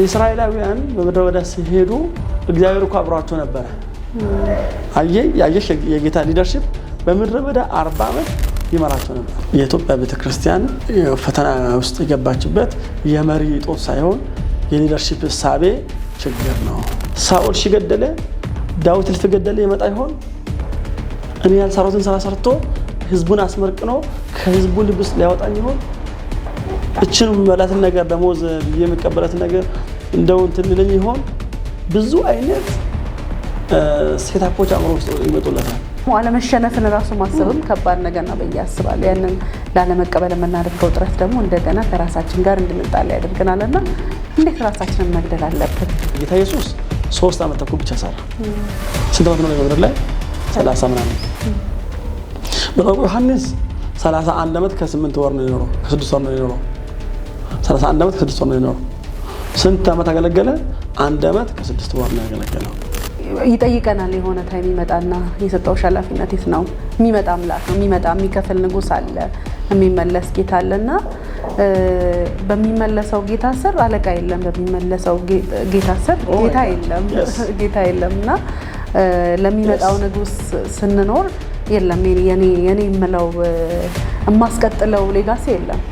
እስራኤላውያን በምድረ በዳ ሲሄዱ እግዚአብሔር እኮ አብሯቸው ነበረ። አየ ያየሽ የጌታ leadership በምድረ በዳ 40 ዓመት ይመራቸው ነበር። የኢትዮጵያ ቤተክርስቲያን ፈተና ውስጥ የገባችበት የመሪ እጦት ሳይሆን የ leadership እሳቤ ችግር ነው። ሳኦል ሺህ ገደለ፣ ዳዊት እልፍ ገደለ ይመጣ ይሆን? እኔ ያልሰራሁትን ስራ ሰርቶ ህዝቡን አስመርቅኖ ከህዝቡ ልብ ውስጥ ሊያወጣኝ ይሆን? እችን መላትን ነገር ደሞዝ ብዬ የምቀበላትን ነገር እንደው እንትን ልለኝ ይሆን? ብዙ አይነት setup ኦች አእምሮ ውስጥ ይመጡለታል። አለመሸነፍን ራሱ ማሰብም ከባድ ነገር ነው ብዬ አስባለሁ። ያንን ላለመቀበል የምናደርገው ጥረት ደግሞ እንደገና ከራሳችን ጋር እንድንጣላ ያደርገናል እና እንዴት ራሳችንን መግደል አለብን? ጌታ ኢየሱስ 3 ዓመት ተኩል ብቻ ሰራ። ስንት ዓመት ነው በምድር ላይ? 30 ምናምን። መጥምቁ ዮሐንስ 31 ዓመት ከ8 ወር ነው የኖረው፣ ከ6 ወር ነው የኖረው። 31 ዓመት ከ6 ወር ነው የኖረው። ስንት ዓመት አገለገለ? 1 ዓመት ከ6 ወር ነው ያገለገለው። ይጠይቀናል። የሆነ time ይመጣና የሰጠውሽ ኃላፊነት የት ነው? የሚመጣ አምላክ ነው የሚመጣ፣ የሚከፍል ንጉሥ አለ፣ የሚመለስ ጌታ አለ እና በሚመለሰው ጌታ ስር አለቃ የለም። በሚመለሰው ጌታ ስር ጌታ የለም፣ ጌታ የለም እና ለሚመጣው ንጉሥ ስንኖር የለም የኔ የኔ የምለው የማስቀጥለው legacy የለም።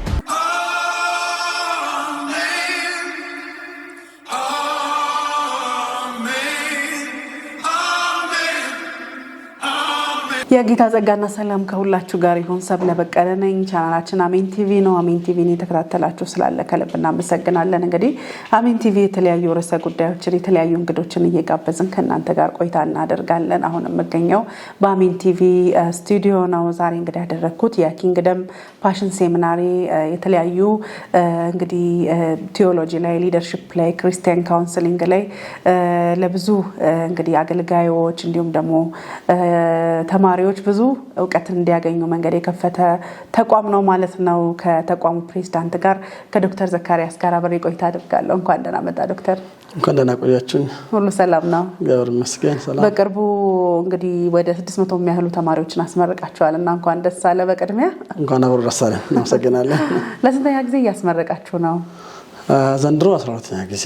የጌታ ጸጋና ሰላም ከሁላችሁ ጋር ይሁን። ሰብለ በቀለ ነኝ። ቻናላችን አሜን ቲቪ ነው። አሜን ቲቪን የተከታተላችሁ ስላለ ከልብ እናመሰግናለን። እንግዲህ አሜን ቲቪ የተለያዩ ርዕሰ ጉዳዮችን፣ የተለያዩ እንግዶችን እየጋበዝን ከእናንተ ጋር ቆይታ እናደርጋለን። አሁን የምገኘው በአሜን ቲቪ ስቱዲዮ ነው። ዛሬ እንግዲህ ያደረግኩት የ Kingdom Passion Seminary የተለያዩ እንግዲህ ቴዎሎጂ ላይ፣ leadership ላይ፣ Christian counseling ላይ ለብዙ እንግዲህ አገልጋዮች እንዲሁም ደግሞ ተማሪዎች ብዙ እውቀትን እንዲያገኙ መንገድ የከፈተ ተቋም ነው ማለት ነው። ከተቋሙ ፕሬዚዳንት ጋር ከዶክተር ዘካሪያስ ጋር አብሬ ቆይታ አድርጋለሁ። እንኳን ደህና መጣ ዶክተር። እንኳን ደህና ቆያችሁኝ። ሁሉ ሰላም ነው? እግዚአብሔር ይመስገን ሰላም። በቅርቡ እንግዲህ ወደ 600 የሚያህሉ ተማሪዎችን አስመርቃችኋል እና እንኳን ደስ አለ። በቅድሚያ እንኳን አብሮ ደስ አለን። እናመሰግናለን። ለስንተኛ ጊዜ እያስመረቃችሁ ነው? ዘንድሮ 12ኛ ጊዜ፣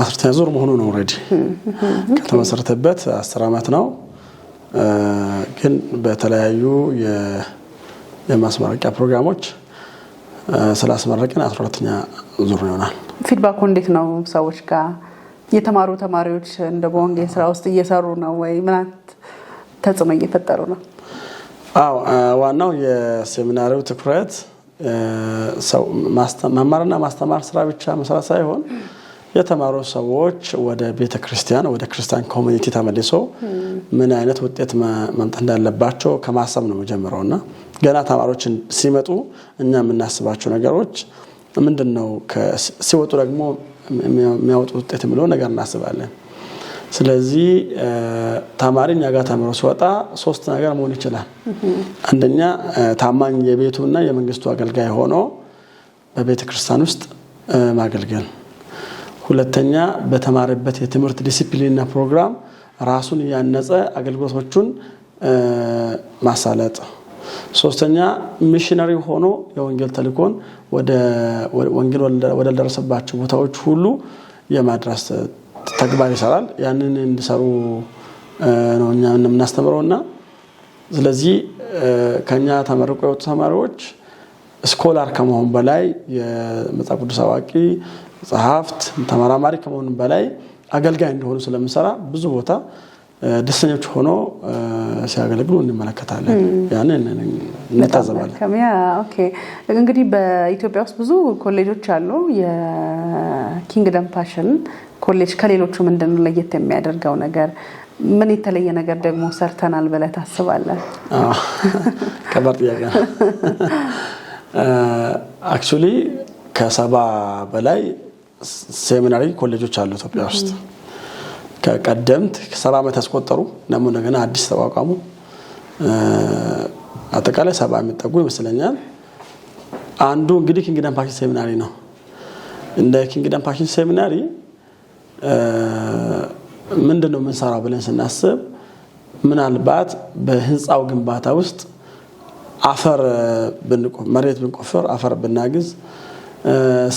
12ኛ ዙር መሆኑ ነው። Already ከተመሰረተበት 10 ዓመት ነው። ግን በተለያዩ የማስመረቂያ ፕሮግራሞች ስላስመረቅን 12ኛ ዙር ይሆናል። Feedback ኡ እንዴት ነው? ሰዎች ጋር የተማሩ ተማሪዎች እንደ በወንጌል ስራ ውስጥ እየሰሩ ነው ወይ? ምን አይነት ተጽዕኖ እየፈጠሩ ነው? አዎ፣ ዋናው የ seminary ው ትኩረት ሰው መማርና ማስተማር ስራ ብቻ መስራት ሳይሆን የተማሩ ሰዎች ወደ ቤተ ክርስቲያን፣ ወደ ክርስቲያን community ተመልሶ ምን አይነት ውጤት ማምጣት እንዳለባቸው ከማሰብ ነው የጀመረው እና ገና ተማሪዎች ሲመጡ እኛ የምናስባቸው ነገሮች ምንድን ነው፣ ሲወጡ ደግሞ የሚያወጡት ውጤት የሚለው ነገር እናስባለን። ስለዚህ ተማሪ እኛ ጋር ተምሮ ሲወጣ ሶስት ነገር መሆን ይችላል። አንደኛ ታማኝ የቤቱና የመንግስቱ አገልጋይ ሆኖ በቤተ ክርስቲያን ውስጥ ማገልገል። ሁለተኛ በተማረበት የትምህርት ዲሲፕሊንና ፕሮግራም ራሱን እያነጸ አገልግሎቶቹን ማሳለጥ። ሶስተኛ ሚሽነሪ ሆኖ የወንጌል ተልእኮን ወንጌል ወዳልደረሰባቸው ቦታዎች ሁሉ የማድረስ ተግባር ይሰራል። ያንን እንዲሰሩ ነው እኛ የምናስተምረው እና ስለዚህ ከኛ ተመርቆ የወጡ ተማሪዎች scholar ከመሆን በላይ፣ የመጽሐፍ ቅዱስ አዋቂ፣ ጸሐፍት፣ ተመራማሪ ከመሆን በላይ አገልጋይ እንደሆኑ ስለምሰራ ብዙ ቦታ ደስተኞች ሆኖ ሲያገለግሉ እንመለከታለን። ያንን እንታዘባለን። Yeah, okay። እንግዲህ በኢትዮጵያ ውስጥ ብዙ ኮሌጆች አሉ። የ Kingdom Passion ኮሌጅ ከሌሎቹ ምንድን ነው ለየት የሚያደርገው ነገር? ምን የተለየ ነገር ደግሞ ሰርተናል ብለህ ታስባለህ? ከባድ ጥያቄ ነው። Actually ከ70 በላይ seminary ኮሌጆች አሉ ኢትዮጵያ ውስጥ፣ ከቀደምት 70 ዓመት ያስቆጠሩ ደግሞ እንደገና አዲስ ተቋቋሙ አጠቃላይ 70 የሚጠጉ ይመስለኛል። አንዱ እንግዲህ Kingdom Passion Seminary ነው። እንደ Kingdom Passion Seminary ምንድን ነው የምንሰራው ብለን ስናስብ ምናልባት በህንፃው ግንባታ ውስጥ አፈር መሬት ብንቆፍር፣ አፈር ብናግዝ፣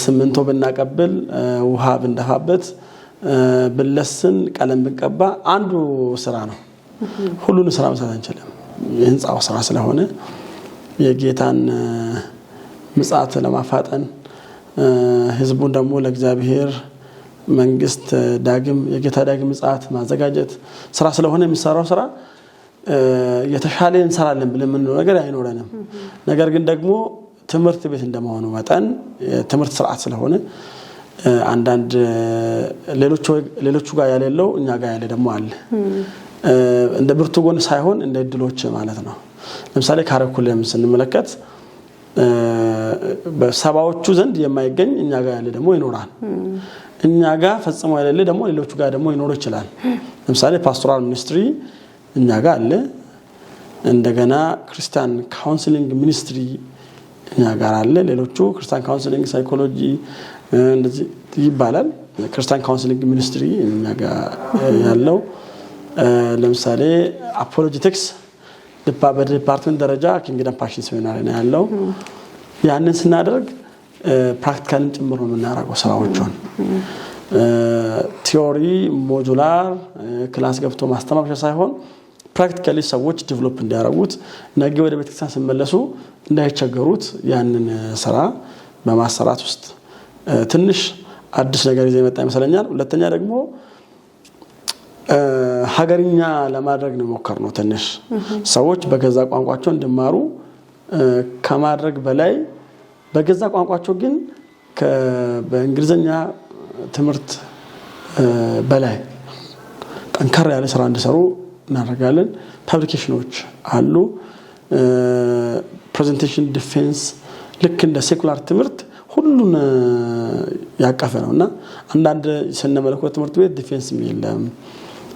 ሲሚንቶ ብናቀብል፣ ውሃ ብንደፋበት፣ ብንለስን፣ ቀለም ብንቀባ አንዱ ስራ ነው። ሁሉን ስራ መስራት አንችልም። የህንፃው ስራ ስለሆነ የጌታን ምጽአት ለማፋጠን፣ ህዝቡን ደግሞ ለእግዚአብሔር መንግስት ዳግም የጌታ ዳግም ምጽአት ማዘጋጀት ስራ ስለሆነ የሚሰራው ስራ የተሻለ እንሰራለን ብለን የምንለው ነገር አይኖረንም። ነገር ግን ደግሞ ትምህርት ቤት እንደመሆኑ መጠን፣ የትምህርት ስርዓት ስለሆነ፣ አንዳንድ ሌሎቹ ጋር ያሌለው እኛ ጋር ያለ ደግሞ አለ። እንደ ብርቱ ጎን ሳይሆን እንደ እድሎች ማለት ነው። ለምሳሌ curriculum ስንመለከት በሰባዎቹ ዘንድ የማይገኝ እኛ ጋር ያለ ደግሞ ይኖራል። እኛ ጋር ፈጽሞ የሌለ ደግሞ ሌሎቹ ጋር ደግሞ ይኖር ይችላል። ለምሳሌ pastoral ministry እኛ ጋር አለ። እንደገና Christian counseling ministry እኛ ጋር አለ። ሌሎቹ Christian counseling psychology እንደዚህ ይባላል። Christian counseling ministry እኛ ጋር ያለው፣ ለምሳሌ apologetics በ department ደረጃ Kingdom Passion Seminary ነው ያለው። ያንን ስናደርግ practical ን ጭምር ነው የምናደርገው ስራዎቹን። Theory modular class ገብቶ ማስተማር ብቻ ሳይሆን practically ሰዎች develop እንዲያደርጉት፣ ነገ ወደ ቤተክርስቲያን ሲመለሱ እንዳይቸገሩት ያንን ስራ በማሰራት ውስጥ ትንሽ አዲስ ነገር ይዘ የመጣ ይመስለኛል። ሁለተኛ ደግሞ ሀገርኛ ለማድረግ ነው የሞከርነው። ትንሽ ሰዎች በገዛ ቋንቋቸው እንዲማሩ ከማድረግ በላይ በገዛ ቋንቋቸው ግን በእንግሊዝኛ ትምህርት በላይ ጠንከር ያለ ስራ እንዲሰሩ እናደርጋለን። Publication ኖች አሉ። Presentation፣ defense ልክ እንደ secular ትምህርት ሁሉን ያቀፈ ነው እና አንዳንድ ስነ መለኮት ትምህርት ቤት defense ም የለም፣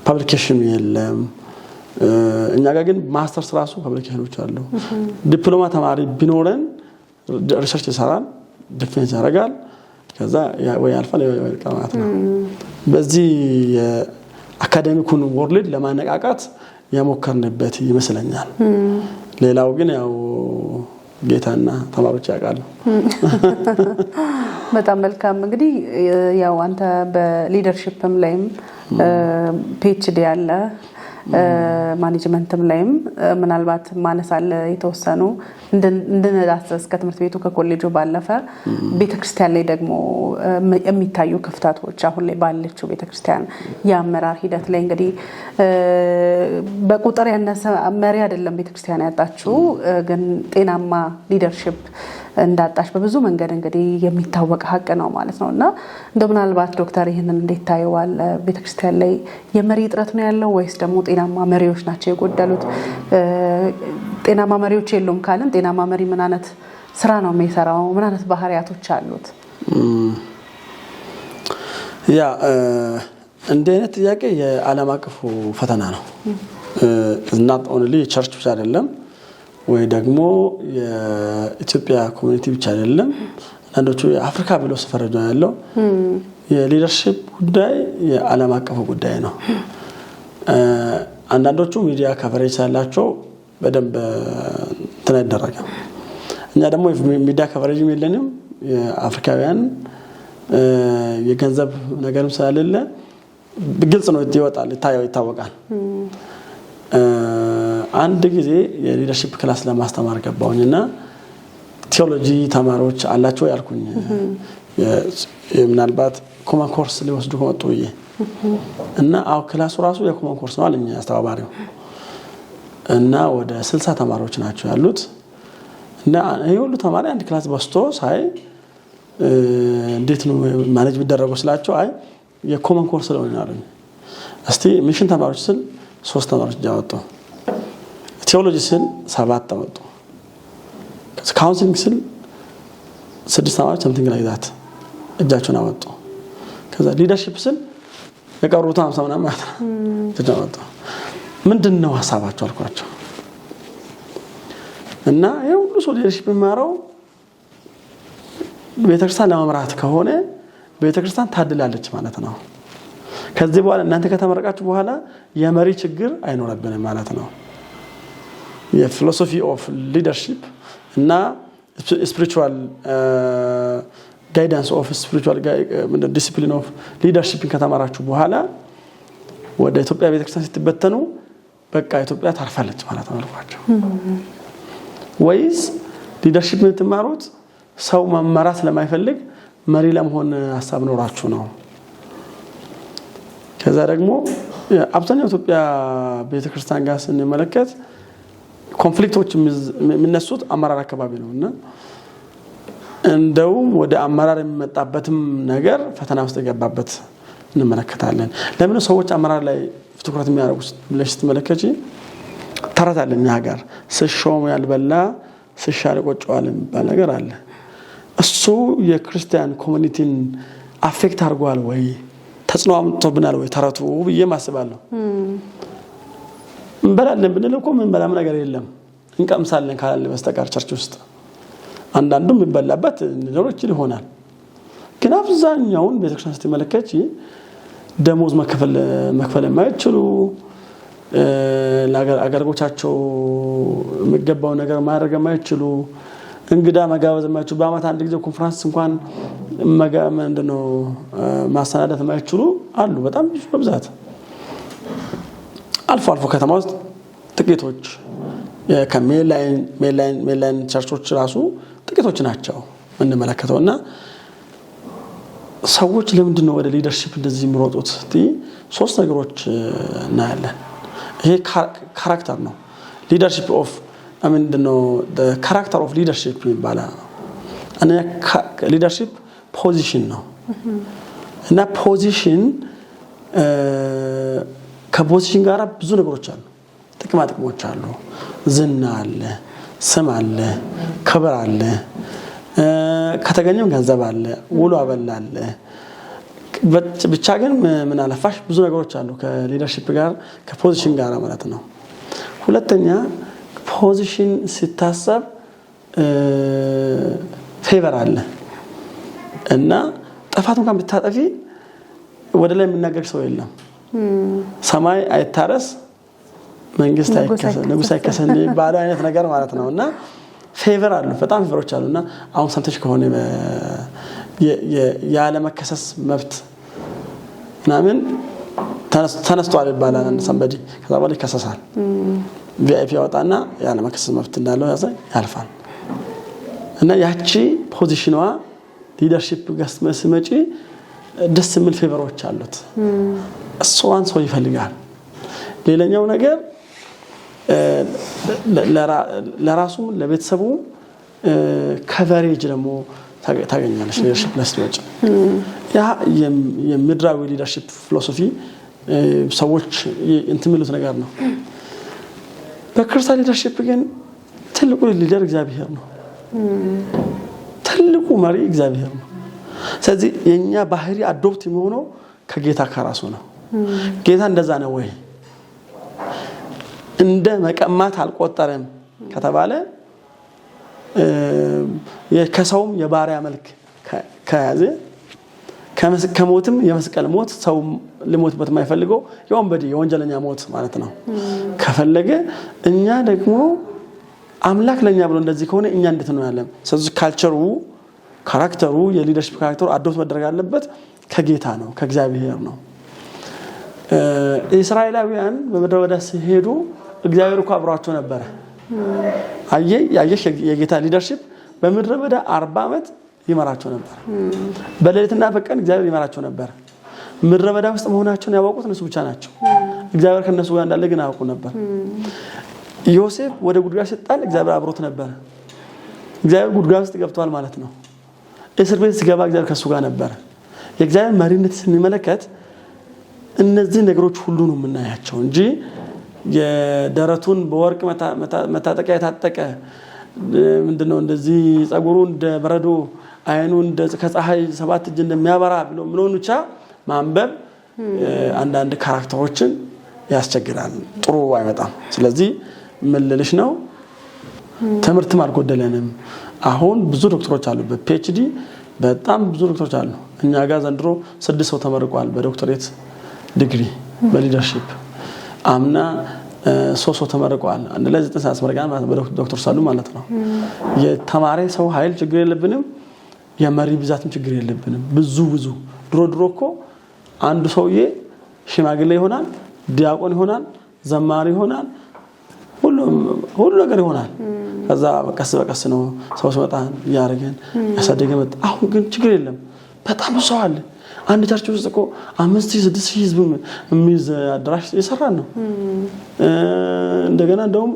publication የለም። እኛ ጋር ግን ማስተርስ ራሱ publication ኖች አሉ። ዲፕሎማ ተማሪ ቢኖረን research ይሰራል፣ defense ያደርጋል። ከዛ ወይ ያልፋል ወይ ይወድቃል ማለት ነው። በዚህ የ academic ኩን world ለማነቃቃት የሞከርንበት ይመስለኛል። ሌላው ግን ያው ጌታና ተማሪዎች ያውቃሉ። በጣም መልካም። እንግዲህ ያው አንተ በ leadership ም ላይም PhD ያለ፣ management ም ላይም ምናልባት ማነስ አለ የተወሰኑ እንድንዳስስ፣ ከትምህርት ቤቱ ከኮሌጁ ባለፈ ቤተክርስቲያን ላይ ደግሞ የሚታዩ ክፍተቶች፣ አሁን ላይ ባለችው ቤተክርስቲያን የአመራር ሂደት ላይ እንግዲህ በቁጥር ያነሰ መሪ አይደለም ቤተክርስቲያን ያጣችው፣ ግን ጤናማ leadership እንዳጣች በብዙ መንገድ እንግዲህ የሚታወቅ ሀቅ ነው ማለት ነው። እና እንደ ምናልባት ዶክተር ይህንን እንዴት ታየዋል? ቤተክርስቲያን ላይ የመሪ እጥረት ነው ያለው ወይስ ደግሞ ጤናማ መሪዎች ናቸው የጎደሉት? ጤናማ መሪዎች የሉም ካልን ጤናማ መሪ ምን አይነት ስራ ነው የሚሰራው? ምን አይነት ባህሪያቶች አሉት? ያ እንዲህ አይነት ጥያቄ የዓለም አቀፉ ፈተና ነው። Not only church ብቻ አይደለም ወይ ደግሞ የኢትዮጵያ community ብቻ አይደለም። አንዳንዶቹ የአፍሪካ ብሎ ስፈረጃ ያለው የ leadership ጉዳይ የዓለም አቀፉ ጉዳይ ነው። አንዳንዶቹ media coverage ያላቸው በደንብ እንትን አይደረግም። እኛ ደግሞ media coverage ም የለንም። የአፍሪካውያን የገንዘብ ነገርም ስለሌለ ግልጽ ነው፣ ይወጣል፣ ይታወቃል። አንድ ጊዜ የ leadership class ለማስተማር ገባሁኝ እና ቴዎሎጂ ተማሪዎች አላቸው ያልኩኝ፣ ምናልባት common course ሊወስዱ ከመጡ ብዬ። እና አዎ class ኡ ራሱ የ common course ነው አለኝ አስተባባሪው። እና ወደ 60 ተማሪዎች ናቸው ያሉት። እና ይህ ሁሉ ተማሪ አንድ class በዝቶ ሳይ እንዴት ነው manage የሚደረገው ስላቸው፣ አይ የ common course ስለሆነ አሉኝ። እስቲ mission ተማሪዎች ስል ሶስት ተማሪዎች እጅ አወጡ። ቴዎሎጂ ስል ሰባት አወጡ። Counseling ስል ስድስት ተማሪዎች something like that እጃቸውን አወጡ። ከዛ leadership ስል የቀሩት 50 ምናምን ማለት ነው እጃቸውን አወጡ። ምንድን ነው ሀሳባቸው አልኳቸው። እና ይህ ሁሉ ሰው leadership የሚማረው ቤተክርስቲያን ለመምራት ከሆነ ቤተክርስቲያን ታድላለች ማለት ነው። ከዚህ በኋላ እናንተ ከተመረቃችሁ በኋላ የመሪ ችግር አይኖረብንም ማለት ነው። የ philosophy of leadership እና spiritual Guidance of spiritual discipline of leadership ን ከተማራችሁ በኋላ ወደ ኢትዮጵያ ቤተክርስቲያን ስትበተኑ በቃ ኢትዮጵያ ታርፋለች ማለት ነው አልኳቸው። ወይስ leadership የምትማሩት ሰው መመራት ስለማይፈልግ መሪ ለመሆን ሀሳብ ኖራችሁ ነው? ከዛ ደግሞ አብዛኛው ኢትዮጵያ ቤተክርስቲያን ጋር ስንመለከት conflict ኦች የሚነሱት አመራር አካባቢ ነው እና እንደውም ወደ አመራር የሚመጣበትም ነገር ፈተና ውስጥ የገባበት እንመለከታለን። ለምን ሰዎች አመራር ላይ ትኩረት የሚያደርጉት ብለሽ ስትመለከቺ ተረት አለ እኛ ሀገር፣ ስሾም ያልበላ ስሻር ይቆጨዋል የሚባል ነገር አለ። እሱ የክርስቲያን community ን affect አድርጓል ወይ፣ ተጽዕኖ አምጥቶብናል ወይ ተረቱ ብዬ ማስባለሁ። እንበላለን ብንል እኮ ምንበላም ነገር የለም፣ እንቀምሳለን ካላልን በስተቀር church ውስጥ አንዳንዱ የሚበላበት ሊኖር ይችል ይሆናል። ግን አብዛኛውን ቤተክርስቲያን ስትመለከች ደሞዝ መክፈል የማይችሉ፣ ለአገልጋዮቻቸው የሚገባውን ነገር ማድረግ የማይችሉ፣ እንግዳ መጋበዝ የማይችሉ፣ በአመት አንድ ጊዜ ኮንፈረንስ እንኳን ምንድነው ማሰናዳት የማይችሉ አሉ። በጣም ብዙ በብዛት አልፎ አልፎ ከተማ ውስጥ ጥቂቶች ከ mainline church ኦች ራሱ ጥቂቶች ናቸው የምንመለከተው። እና ሰዎች ለምንድን ነው ወደ leadership እንደዚህ የሚሮጡት? ሶስት ነገሮች እናያለን። ይሄ character ነው። Leadership of ምንድን ነው፣ character of leadership ይባላል። አንደኛ leadership position ነው እና ከ position ጋር ብዙ ነገሮች አሉ። ጥቅማ ጥቅሞች አሉ። ዝና አለ፣ ስም አለ፣ ክብር አለ፣ ከተገኘም ገንዘብ አለ፣ ውሎ አበል አለ። ብቻ ግን ምን አለፋሽ ብዙ ነገሮች አሉ ከ leadership ጋር፣ ከ position ጋር ማለት ነው። ሁለተኛ position ሲታሰብ favor አለ እና ጥፋት እንኳን ብታጠፊ ወደ ላይ የሚናገር ሰው የለም። ሰማይ አይታረስ መንግስት አይከሰስ ንጉስ አይከሰስ የሚባለው አይነት ነገር ማለት ነው። እና favor አሉ፣ በጣም favor ኦች አሉ። እና አሁን ሰምተሽ ከሆነ ያለመከሰስ መብት ምናምን ተነስቷል ይባላል። አንድ somebody ከዛ በኋላ ይከሰሳል። VIP ያወጣና ያለመከሰስ መብት እንዳለው ያዘ ያልፋል። እና ያቺ position ኗ leadership ጋር ስትመጪ ደስ የሚል favor ኦች አሉት። እሷን ሰው ይፈልጋል። ሌላኛው ነገር ለራሱም ለቤተሰቡ coverage ደግሞ ታገኛለች leadership ላይ ስትወጪ። ያ የምድራዊ leadership philosophy ሰዎች እንትን የሚሉት ነገር ነው። በክርስቲያን leadership ግን ትልቁ leader እግዚአብሔር ነው። ትልቁ መሪ እግዚአብሔር ነው። ስለዚህ የኛ ባህሪ adopt የሚሆነው ከጌታ ከራሱ ነው። ጌታ እንደዛ ነው ወይ? እንደ መቀማት አልቆጠረም ከተባለ፣ ከሰውም የባሪያ መልክ ከያዘ፣ ከሞትም የመስቀል ሞት፣ ሰው ሊሞትበት የማይፈልገው የወንበዴ የወንጀለኛ ሞት ማለት ነው፣ ከፈለገ እኛ ደግሞ አምላክ ለኛ ብሎ እንደዚህ ከሆነ እኛ እንዴት ነው ያለን? ስለዚህ culture ኡ፣ character ኡ፣ የ leadership character ኡ adopt መደረግ አለበት ከጌታ ነው፣ ከእግዚአብሔር ነው። እስራኤላውያን በምድረ በዳ ሲሄዱ እግዚአብሔር እኮ አብሯቸው ነበረ። አየሽ፣ የጌታ leadership በምድረ በዳ 40 ዓመት ይመራቸው ነበር። በሌሊትና በቀን እግዚአብሔር ይመራቸው ነበር። ምድረ በዳ ውስጥ መሆናቸውን ያወቁት እነሱ ብቻ ናቸው። እግዚአብሔር ከነሱ ጋር እንዳለ ግን አያውቁ ነበር። ዮሴፍ ወደ ጉድጓድ ሲጣል እግዚአብሔር አብሮት ነበር። እግዚአብሔር ጉድጓድ ውስጥ ገብቷል ማለት ነው። እስር ቤት ሲገባ እግዚአብሔር ከሱ ጋር ነበር። የእግዚአብሔር መሪነት ስንመለከት እነዚህ ነገሮች ሁሉ ነው የምናያቸው እንጂ የደረቱን በወርቅ መታጠቂያ የታጠቀ፣ ምንድነው፣ እንደዚህ ጸጉሩ እንደ በረዶ፣ አይኑ እንደ ከፀሐይ ሰባት እጅ እንደሚያበራ ብሎ ምንሆን ብቻ ማንበብ አንዳንድ character ኦችን ያስቸግራል፣ ጥሩ አይመጣም። ስለዚህ ምን ልልሽ ነው፣ ትምህርትም አልጎደለንም። አሁን ብዙ ዶክተሮች አሉ፣ በ PhD በጣም ብዙ ዶክተሮች አሉ። እኛ ጋር ዘንድሮ ስድስት ሰው ተመርቋል በዶክተሬት ዲግሪ በ leadership። አምና ሶስት ሰው ተመርቀዋል። አንድ ላይ 9 ሰዓት አስመርቀናል ማለት ነው። ዶክተር ሳሉ ማለት ነው። የተማረ ሰው ኃይል ችግር የለብንም። የመሪ ብዛትም ችግር የለብንም። ብዙ ብዙ ድሮ ድሮ እኮ አንዱ ሰውዬ ሽማግሌ ይሆናል፣ ዲያቆን ይሆናል፣ ዘማሪ ይሆናል፣ ሁሉ ነገር ይሆናል። ከዛ ቀስ በቀስ ነው ሰው ሲመጣ እያደረገን ያሳደገ መጣ። አሁን ግን ችግር የለም። በጣም ብዙ ሰው አለ። አንድ church ውስጥ እኮ 5,000 6,000 ህዝብ የሚይዝ አዳራሽ እየሰራን ነው። እንደገና እንደውም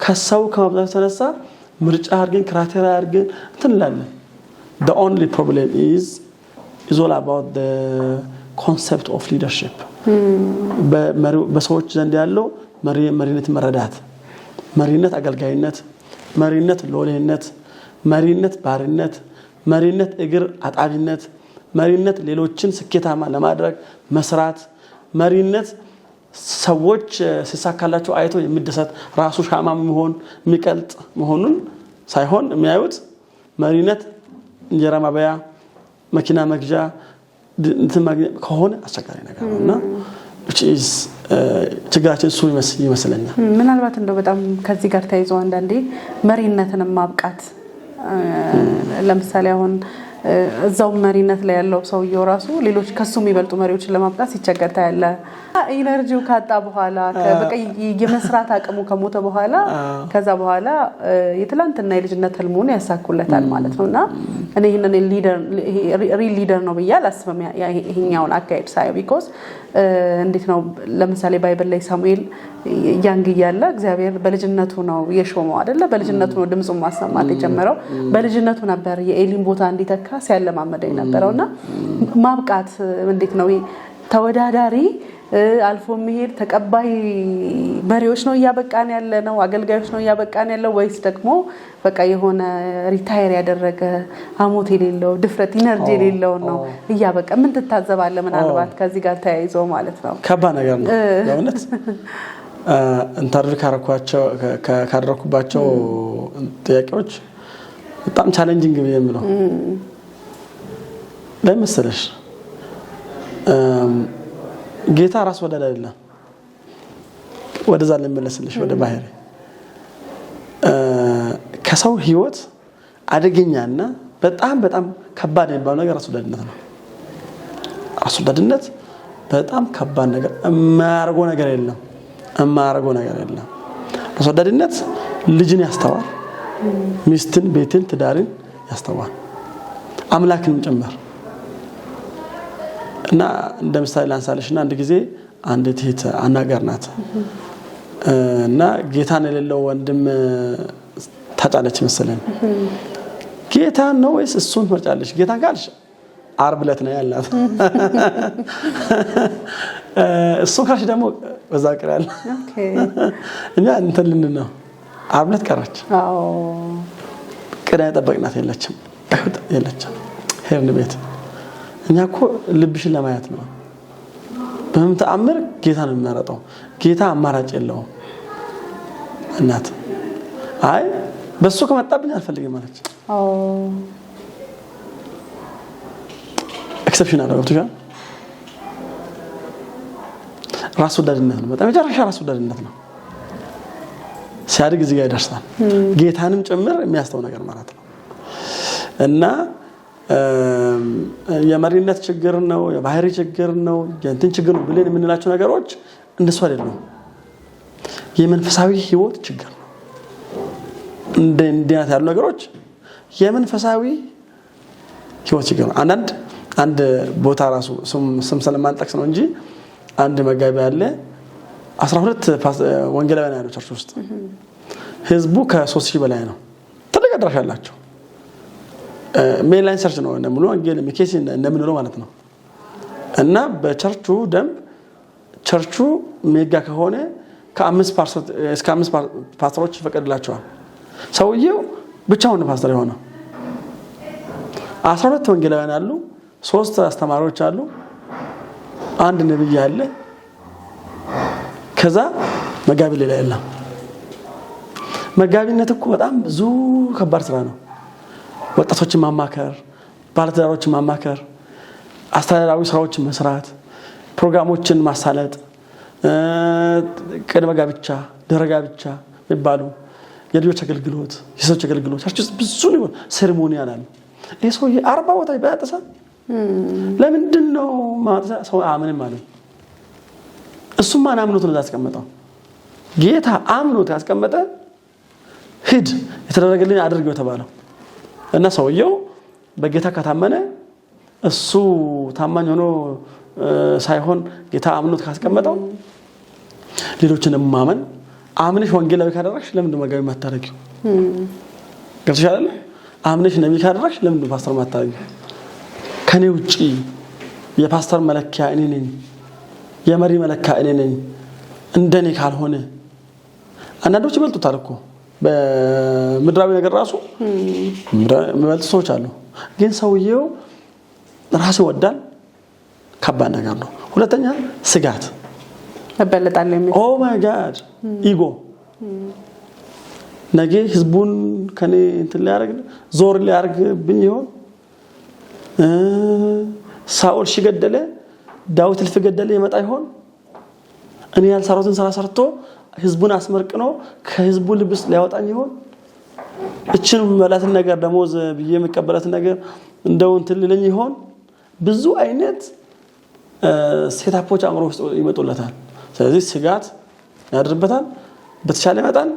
ከሰው ከማብዛት የተነሳ ምርጫ አድርገን criteria አድርገን እንትን እንላለን። The only problem is all about the concept of leadership። በሰዎች ዘንድ ያለው መሪነት መረዳት፣ መሪነት አገልጋይነት፣ መሪነት ሎሌነት፣ መሪነት ባርነት፣ መሪነት እግር አጣቢነት፣ መሪነት ሌሎችን ስኬታማ ለማድረግ መስራት፣ መሪነት ሰዎች ሲሳካላቸው አይቶ የሚደሰት ራሱ ሻማ መሆን የሚቀልጥ መሆኑን ሳይሆን የሚያዩት መሪነት እንጀራ ማበያ፣ መኪና መግዣ እንትን ማግኘት ከሆነ አስቸጋሪ ነገር ነው እና ችግራችን እሱ ይመስለኛል። ምናልባት እንደው በጣም ከዚህ ጋር ተያይዞ አንዳንዴ መሪነትንም ማብቃት፣ ለምሳሌ አሁን እዛው መሪነት ላይ ያለው ሰውየው ራሱ ሌሎች ከሱ የሚበልጡ መሪዎችን ለማብቃት ሲቸገር ታያለህ። Energy ው ካጣ በኋላ፣ በቃ የመስራት አቅሙ ከሞተ በኋላ፣ ከዛ በኋላ የትላንትና የልጅነት ህልሙን ያሳኩለታል ማለት ነው። እና እኔ ይህንን real leader ነው ብዬ አላስብም ይሄኛውን አካሄድ ሳየው። Because እንዴት ነው፣ ለምሳሌ Bible ላይ ሳሙኤል young እያለ እግዚአብሔር በልጅነቱ ነው የሾመው አይደለ? በልጅነቱ ነው ድምፁን ማሰማት የጀመረው። በልጅነቱ ነበር የኤሊን ቦታ እንዲተካ ሲያለማመደው የነበረው። እና ማብቃት እንዴት ነው፣ ተወዳዳሪ አልፎ የሚሄድ ተቀባይ መሪዎች ነው እያበቃን ያለ ነው፣ አገልጋዮች ነው እያበቃን ያለው፣ ወይስ ደግሞ በቃ የሆነ retire ያደረገ ሐሞት የሌለው፣ ድፍረት energy የሌለውን ነው እያበቃ? ምን ትታዘባለህ? ምናልባት ከዚህ ጋር ተያይዞ ማለት ነው። ከባድ ነገር ነው በእውነት። Interview ካደረኩባቸው ጥያቄዎች በጣም challenging ብዬ የምለው ለምን መሰለሽ? ጌታ ራስ ወዳድ አይደለም። ወደዛ ልመለስልሽ፣ ወደ ባህሪ። ከሰው ህይወት አደገኛና በጣም በጣም ከባድ የሚባለው ነገር ራስ ወዳድነት ነው። ራስ ወዳድነት በጣም ከባድ ነገር፣ የማያደርገው ነገር የለም። የማያደርገው ነገር የለም። ራስ ወዳድነት ልጅን ያስተዋል፣ ሚስትን፣ ቤትን፣ ትዳርን ያስተዋል፣ አምላክንም ጭምር። እና እንደ ምሳሌ ላንሳልሽ እና አንድ ጊዜ አንዲት እህት አናገርናት እና ጌታን የሌለው ወንድም ታጫለች መሰለኝ። ጌታን ነው ወይስ እሱን ትመርጫለሽ? ጌታን ካልሽ ዓርብ ዕለት ነው ያላት። እሱን ካልሽ ደግሞ በዛ ቅር ያለ እኛ እንትን ልንል ነው። ዓርብ ዕለት ቀረች። ቅዳሜ ጠበቅናት፣ የለችም፣ የለችም። ሄድን ቤት። እኛ እኮ ልብሽን ለማየት ነው። በምን ተአምር ጌታ ነው የሚመረጠው? ጌታ አማራጭ የለውም። እናት አይ በሱ ከመጣብኝ አልፈልግም አለች። Exception አለው። ገብቶሻል? ራስ ወዳድነት ነው። በጣም የመጨረሻ ራስ ወዳድነት ነው። ሲያድግ እዚህ ጋር ይደርሳል። ጌታንም ጭምር የሚያስተው ነገር ማለት ነው። እና የመሪነት ችግር ነው፣ የባህሪ ችግር ነው፣ የእንትን ችግር ነው ብለን የምንላቸው ነገሮች እንደሱ አይደሉም። የመንፈሳዊ ህይወት ችግር ነው። እንደ እንዲህ ያሉ ነገሮች የመንፈሳዊ ህይወት ችግር ነው። አንድ ቦታ ራሱ ስም ስለማንጠቅስ ነው እንጂ አንድ መጋቢ አለ። 12 ወንጌላውያን ያሉ church ውስጥ ህዝቡ ከ3,000 በላይ ነው። ትልቅ አዳራሽ አላቸው። Mainline church ነው፣ እንደ ሙሉ ወንጌል ሚኬሲ እንደምንለው ማለት ነው። እና በ church ኡ ደንብ church ኡ mega ከሆነ ከአምስት እስከ አምስት ፓስተሮች ይፈቀድላቸዋል። ሰውየው ብቻውን ፓስተር የሆነው፣ 12 ወንጌላውያን አሉ፣ ሶስት አስተማሪዎች አሉ፣ አንድ ነብይ አለ። ከዛ መጋቢ ሌላ የለም። መጋቢነት እኮ በጣም ብዙ ከባድ ስራ ነው። ወጣቶችን ማማከር፣ ባለትዳሮችን ማማከር፣ አስተዳደራዊ ስራዎችን መስራት፣ ፕሮግራሞችን ማሳለጥ፣ ቅድመ ጋብቻ፣ ድህረ ጋብቻ የሚባሉ የልጆች አገልግሎት፣ የሰዎች አገልግሎት፣ church ውስጥ ብዙ ceremonial አለ። ይህ ሰውዬ 40 ቦታ ይበጣጥሳል። ለምንድን ነው ሰው አምንም አለ። እሱም ማን አምኖት ነው ያስቀመጠው? ጌታ አምኖት ያስቀመጠ ሂድ የተደረገልኝ አድርገው የተባለው እና ሰውየው በጌታ ከታመነ እሱ ታማኝ ሆኖ ሳይሆን ጌታ አምኖት ካስቀመጠው ሌሎችንም ማመን አምነሽ ወንጌላዊ ካደረግሽ ለምንድን ነው መጋቢ የማታደርጊው? ገብቶሻል አይደል? አምነሽ ነቢይ ካደረግሽ ለምንድን ነው ፓስተር የማታደርጊው? ከኔ ውጪ የፓስተር መለኪያ እኔ ነኝ፣ የመሪ መለኪያ እኔ ነኝ። እንደኔ ካልሆነ አንዳንዶች ይበልጡታል እኮ በምድራዊ ነገር ራሱ የሚበልጡ ሰዎች አሉ። ግን ሰውየው ራሱ ይወዳል። ከባድ ነገር ነው። ሁለተኛ ስጋት እበለጣለሁ የሚል። Oh my God, ego። ነገ ህዝቡን ከኔ እንትን ሊያደርግ ዞር ሊያደርግብኝ ይሆን? ሳኦል ሺህ ገደለ፣ ዳዊት እልፍ ገደለ ይመጣ ይሆን? እኔ ያልሰራሁትን ስራ ሰርቶ ህዝቡን አስመርቅኖ ከህዝቡ ልብስ ሊያወጣኝ ይሆን? እችን መላትን ነገር ደሞዝ ብዬ የምቀበላትን ነገር እንደው እንትን ሊለኝ ይሆን? ብዙ አይነት setup ኦች አእምሮ ውስጥ ይመጡለታል። ስለዚህ ስጋት ያድርበታል። በተቻለ መጠን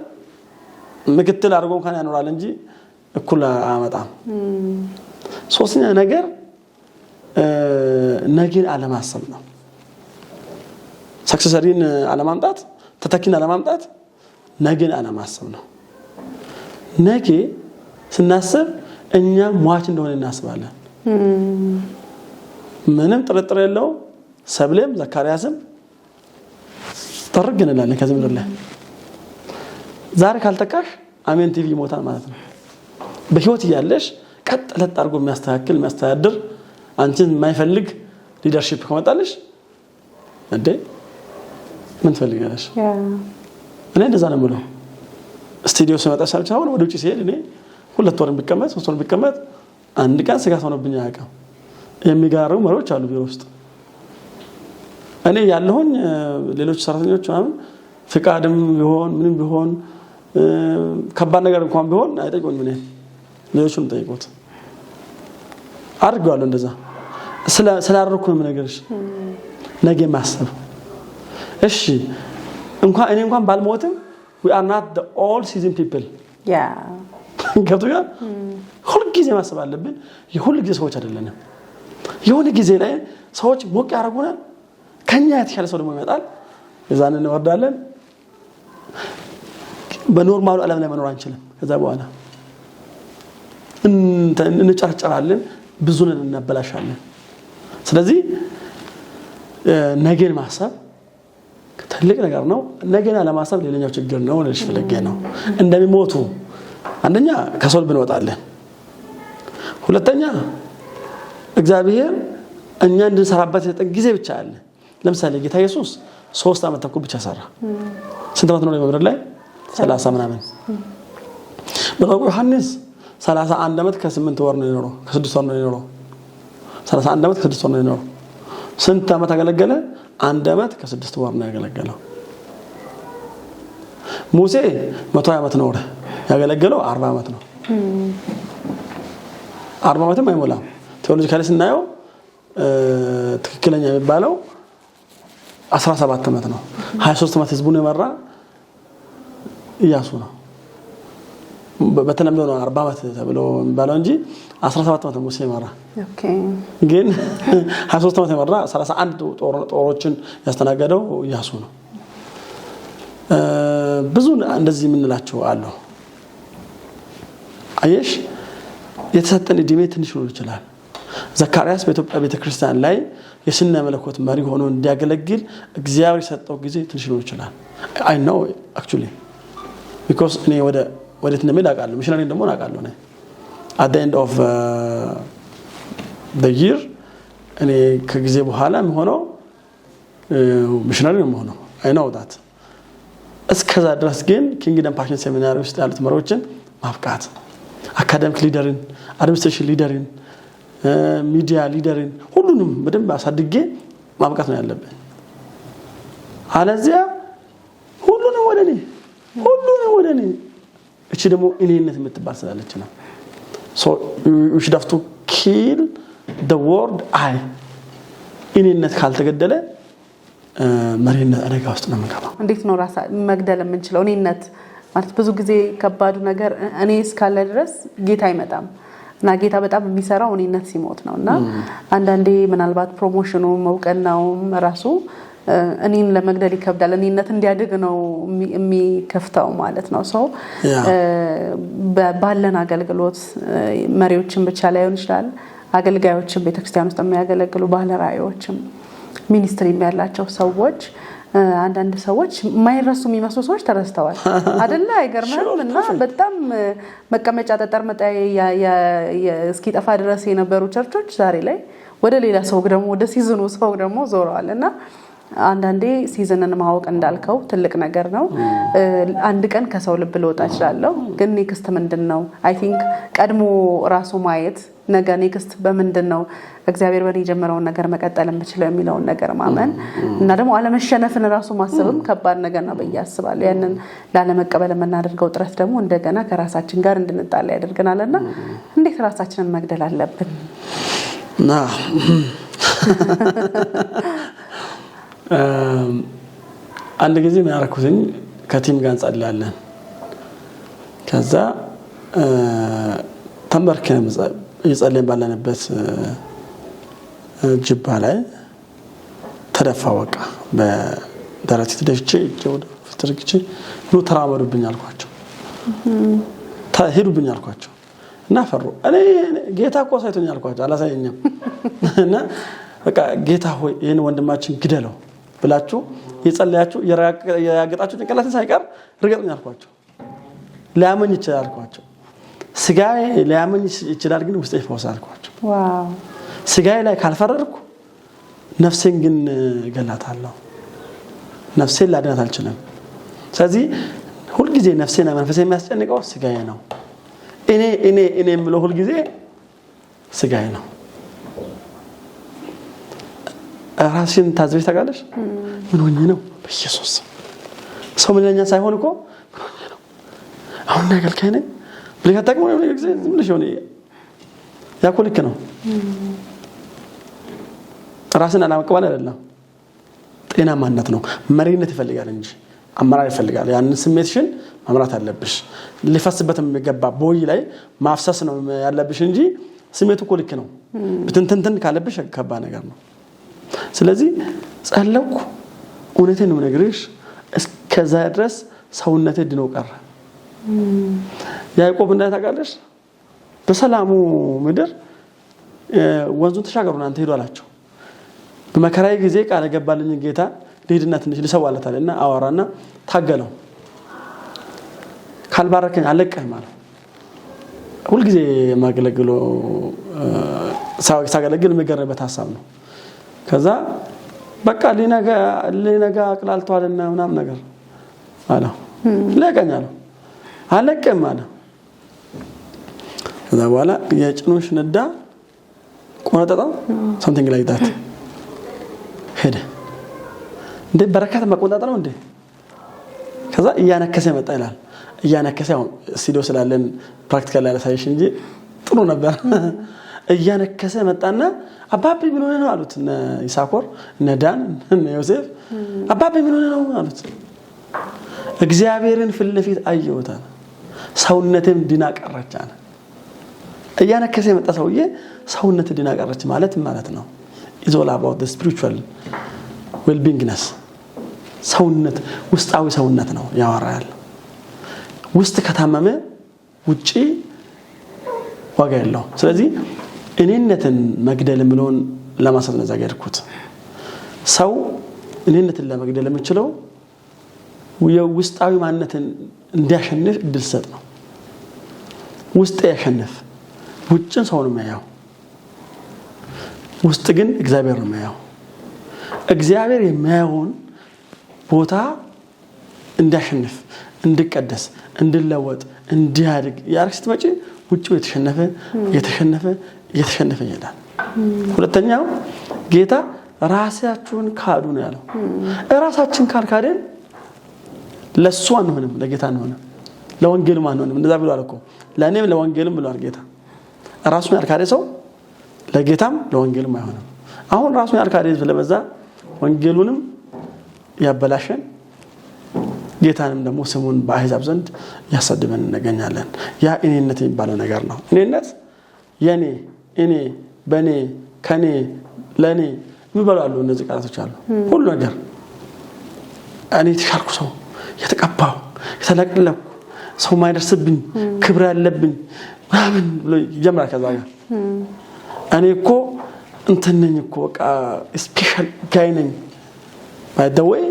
ምክትል አድርጎ እንኳን ያኖራል እንጂ እኩል አያመጣም። ሶስተኛ ነገር ነገን አለማሰብ ነው። Successor ን አለማምጣት፣ ተተኪን አለማምጣት፣ ነገን አለማሰብ ነው። ነገ ስናስብ እኛ ሟች እንደሆነ እናስባለን። ምንም ጥርጥር የለው። ሰብሌም ዘካርያስም ጥርግ እንላለን ከዚህ ምድር ላይ። ዛሬ ካልተካሽ አሜን ቲቪ ይሞታል ማለት ነው። በህይወት እያለሽ ቀጥ ለጥ አድርጎ የሚያስተካክል፣ የሚያስተዳድር፣ አንቺን የማይፈልግ leadership ከመጣልሽ እንዴ ምን ትፈልጋለሽ? እኔ እንደዛ ነው የምለው። ስቱዲዮ ስመጣ ሳይሆን ወደ ውጭ ሲሄድ እኔ 2 ወር ቢቀመጥ፣ 3 ወር ቢቀመጥ አንድ ቀን ስጋት ሆኖብኝ አያውቅም። የሚጋሩ መሪዎች አሉ ቢሮ ውስጥ። እኔ ያለሁኝ ሌሎች ሰራተኞች ምናምን ፍቃድም ቢሆን ምንም ቢሆን ከባድ ነገር እንኳን ቢሆን አይጠይቁኝም። እኔ ሌሎቹን ጠይቁት አድርጌዋለሁ። እንደዛ ስላደረኩ ነው የምነግርሽ። ነገ ማሰብ እሺ እንኳን እኔ እንኳን ባልሞትም we are not the all season people። ገብቶሻል? ሁልጊዜ ማሰብ አለብን። የሁል ጊዜ ሰዎች አይደለንም። የሆነ ጊዜ ላይ ሰዎች ሞቅ ያደርጉናል። ከኛ የተሻለ ሰው ደግሞ ይመጣል። የዛን እንወርዳለን። በ normal ኡ ዓለም ላይ መኖር አንችልም። ከዛ በኋላ እንጨርጨራለን፣ ብዙን እናበላሻለን። ስለዚህ ነገን ማሰብ ትልቅ ነገር ነው። ነገን አለማሰብ ሌላኛው ችግር ነው ልልሽ ፈልጌ ነው። እንደሚሞቱ አንደኛ ከሰው ልብ እንወጣለን። ሁለተኛ እግዚአብሔር እኛ እንድንሰራበት የሰጠን ጊዜ ብቻ አለ። ለምሳሌ ጌታ ኢየሱስ 3 ዓመት ተኩል ብቻ ሰራ። ስንት ዓመት ነው በምድር ላይ? 30 ምናምን። መጥምቁ ዮሐንስ 31 ዓመት ከ8 ወር ነው የኖረው፣ ከ6 ወር ነው የኖረው። 31 ዓመት ከ6 ወር ነው የኖረው። ስንት ዓመት አገለገለ? 1 ዓመት ከ6 ወር ነው ያገለገለው። ሙሴ 120 ዓመት ኖረ። ያገለገለው 40 ዓመት ነው። 40 ዓመትም አይሞላም። Theologically ስናየው ትክክለኛ የሚባለው 17 ዓመት ነው። 23 ዓመት ህዝቡን የመራ ኢያሱ ነው። በተለምዶ ነው 40 ዓመት ተብሎ የሚባለው እንጂ 17 ዓመት ሙሴ የመራ፣ ግን 23 ዓመት የመራ፣ 31 ጦሮችን ያስተናገደው ኢያሱ ነው። ብዙ እንደዚህ የምንላቸው አሉ። አየሽ፣ የተሰጠን እድሜ ትንሽ ሊሆን ይችላል። ዘካርያስ በኢትዮጵያ ቤተክርስቲያን ላይ የስነ መለኮት መሪ ሆኖ እንዲያገለግል እግዚአብሔር የሰጠው ጊዜ ትንሽ ሊሆን ይችላል። I know actually, because እኔ ወዴት እንደሚሄድ አውቃለሁ። ሚሽነሪ እንደምሆን አውቃለሁ። እኔ at end of the year እኔ ከጊዜ በኋላ የምሆነው ሚሽነሪ ነው የምሆነው። I know that። እስከዛ ድረስ ግን Kingdom Passion Seminary ውስጥ ያሉት መሪዎችን ማብቃት፣ academic leader ን፣ administration leader ን፣ media leader ን ሁሉንም በደንብ አሳድጌ ማብቃት ነው ያለብን። አለዚያ ሁሉንም ወደ እኔ፣ ሁሉንም ወደ እኔ። እቺ ደግሞ እኔነት የምትባል ስላለች ነው። So you should have to kill the word I። እኔነት ካልተገደለ መሪነት አደጋ ውስጥ ነው የምንገባው። እንዴት ነው ራሳ መግደል የምንችለው? እኔነት ማለት ብዙ ጊዜ ከባዱ ነገር እኔ እስካለ ድረስ ጌታ አይመጣም እና ጌታ በጣም የሚሰራው እኔነት ሲሞት ነው። እና አንዳንዴ ምናልባት promotion ኑም እውቅናውም ራሱ እኔን ለመግደል ይከብዳል። እኔነት እንዲያድግ ነው የሚከፍተው ማለት ነው። ሰው ባለን አገልግሎት መሪዎችን ብቻ ላይሆን ይችላል፣ አገልጋዮችን፣ ቤተክርስቲያን ውስጥ የሚያገለግሉ ባለ ራእዮችም ministry ያላቸው ሰዎች፣ አንዳንድ ሰዎች የማይረሱ የሚመስሉ ሰዎች ተረስተዋል አደለ? አይገርምህም? እና በጣም መቀመጫ ጠጠር መጣያ እስኪጠፋ ድረስ የነበሩ ቸርቾች ዛሬ ላይ ወደ ሌላ ሰው ደግሞ፣ ወደ season ኑ ሰው ደግሞ ዞረዋል። እና አንዳንዴ season ን ማወቅ እንዳልከው ትልቅ ነገር ነው። አንድ ቀን ከሰው ልብ ልወጣ እችላለሁ፣ ግን next ምንድን ነው? I think ቀድሞ ራሱ ማየት፣ ነገ next በምንድን ነው እግዚአብሔር በእኔ የጀመረውን ነገር መቀጠል የምችለው የሚለውን ነገር ማመን እና ደግሞ አለመሸነፍን ራሱ ማሰብም ከባድ ነገር ነው ብዬ አስባለሁ። ያንን ላለመቀበል የምናደርገው ጥረት ደግሞ እንደገና ከራሳችን ጋር እንድንጣላ ያደርገናል። እና እንዴት ራሳችንን መግደል አለብን? እና አንድ ጊዜ ምን አደረኩትኝ፣ ከ team ጋር እንጸልያለን። ከዛ ተንበርክከን እየጸለይን ባለንበት ጅባ ላይ ተደፋ። በቃ በደረቴ ተደፍቼ እጄ ወደ ፊት ዘርግቼ ኑ ተራመዱብኝ አልኳቸው፣ ሄዱብኝ አልኳቸው እና ፈሩ። እኔ ጌታ እኮ አሳይቶኛል አልኳቸው፣ አላሳየኝም። እና በቃ ጌታ ሆይ ይህን ወንድማችን ግደለው ብላችሁ የጸለያችሁ የረጋገጣችሁ ጭንቅላትን ሳይቀር ርገጡኝ አልኳቸው። ሊያመኝ ይችላል አልኳቸው። ስጋዬ ሊያመኝ ይችላል፣ ግን ውስጤ ይፈወሳል አልኳቸው። ስጋዬ ላይ ካልፈረድኩ ነፍሴን ግን እገላታለሁ። ነፍሴን ላድናት አልችልም። ስለዚህ ሁልጊዜ ነፍሴና መንፈሴ የሚያስጨንቀው ስጋዬ ነው። እኔ እኔ እኔ የምለው ሁልጊዜ ስጋዬ ነው። ራስሽን ታዝበሽ ታውቃለሽ? ምን ሆኜ ነው? በኢየሱስ ሰው ምን ይለኛል ሳይሆን እኮ ምን ሆኜ ነው? አሁን አገልጋይ ነኝ ብለሽ አታውቂም? የሆነ ጊዜ ዝም ብለሽ የሆነ ያ እኮ ልክ ነው። ራስን አለመቀበል አይደለም፣ ጤናማነት ነው። መሪነት ይፈልጋል እንጂ አመራር ይፈልጋል። ያንን ስሜትሽን መምራት አለብሽ። ሊፈስበት የሚገባ ቦይ ላይ ማፍሰስ ነው ያለብሽ እንጂ ስሜቱ እኮ ልክ ነው። ብትንትንትን ካለብሽ ከባድ ነገር ነው። ስለዚህ ጸለይኩ። እውነቴን ነው የምነግርሽ፣ እስከዛ ድረስ ሰውነቴ ድኖ ቀረ። ያዕቆብ እንዳለ ታውቃለሽ፣ በሰላሙ ምድር ወንዙን ተሻገሩ እናንተ ሂዱ አላቸው። በመከራዬ ጊዜ ቃል የገባልኝ ጌታ ልሂድና ትንሽ ልሰዋለታል እና አወራና ታገለው። ካልባረከኝ አለቅህም አለው። ሁልጊዜ የማገለግለው ሳገለግል የሚገርምበት ሀሳብ ነው። ከዛ በቃ ሊነጋ አቅላልቷልና ምናምን ነገር አለው። ልቀቀኝ አለው። አለቅም አለ። ከዛ በኋላ የጭኑን ሽንዳ ቆነጠጠው፣ something like that፣ ሄደ። እንዴ በረከት መቆንጠጥ ነው እንዴ? ከዛ እያነከሰ መጣ ይላል። እያነከሰ፣ አሁን ስቱዲዮ ስላለን practical ላሳይሽ እንጂ ጥሩ ነበር። እያነከሰ መጣና አባቤ ምን ሆነ ነው አሉት። እነ ይሳኮር፣ እነ ዳን፣ እነ ዮሴፍ አባቤ ምን ሆነ ነው አሉት። እግዚአብሔርን ፊት ለፊት አየሁት አለ። ሰውነቴም ድና ቀረች አለ። እያነከሰ የመጣ ሰውዬ ሰውነት ድና ቀረች ማለት ማለት ነው። It's all about spiritual wellbeingness፣ ሰውነት፣ ውስጣዊ ሰውነት ነው ያወራ ያለው። ውስጥ ከታመመ ውጪ ዋጋ የለውም። ስለዚህ እኔነትን መግደል የምለውን ለማሳት ነው እዛ ጋ የሄድኩት። ሰው እኔነትን ለመግደል የምችለው የውስጣዊ ማንነትን እንዲያሸንፍ እድል ሰጥ ነው። ውስጥ ያሸንፍ፣ ውጭን ሰው ነው የሚያየው፣ ውስጥ ግን እግዚአብሔር ነው የሚያየው። እግዚአብሔር የሚያየውን ቦታ እንዲያሸንፍ፣ እንዲቀደስ፣ እንዲለወጥ፣ እንዲያድግ ያርግ ስትመጪ ውጭው የተሸነፈ የተሸነፈ እየተሸነፈ ይሄዳል። ሁለተኛው ጌታ ራሳችሁን ካዱ ነው ያለው። ራሳችን ካልካድን ለእሱ አንሆንም፣ ለጌታ አንሆንም፣ ለወንጌልም አንሆንም። እንደዛ ብሏል እኮ፣ ለእኔም ለወንጌልም ብሏል ጌታ። ራሱን ያልካደ ሰው ለጌታም ለወንጌልም አይሆንም። አሁን ራሱን ያልካደ ህዝብ ስለበዛ ወንጌሉንም ያበላሸን ጌታንም ደግሞ ስሙን በአሕዛብ ዘንድ ያሰድበን እንገኛለን። ያ እኔነት የሚባለው ነገር ነው። እኔነት የኔ፣ እኔ፣ በኔ፣ ከኔ፣ ለኔ የሚባሉ አሉ። እነዚህ ቃላቶች አሉ። ሁሉ ነገር እኔ የተሻልኩ ሰው፣ የተቀባው፣ የተለቀለኩ ሰው ማይደርስብኝ፣ ክብር ያለብኝ ምናምን ብሎ ይጀምራል። ከዛ ጋር እኔ እኮ እንትን ነኝ እኮ፣ በቃ special guy ነኝ። By the way,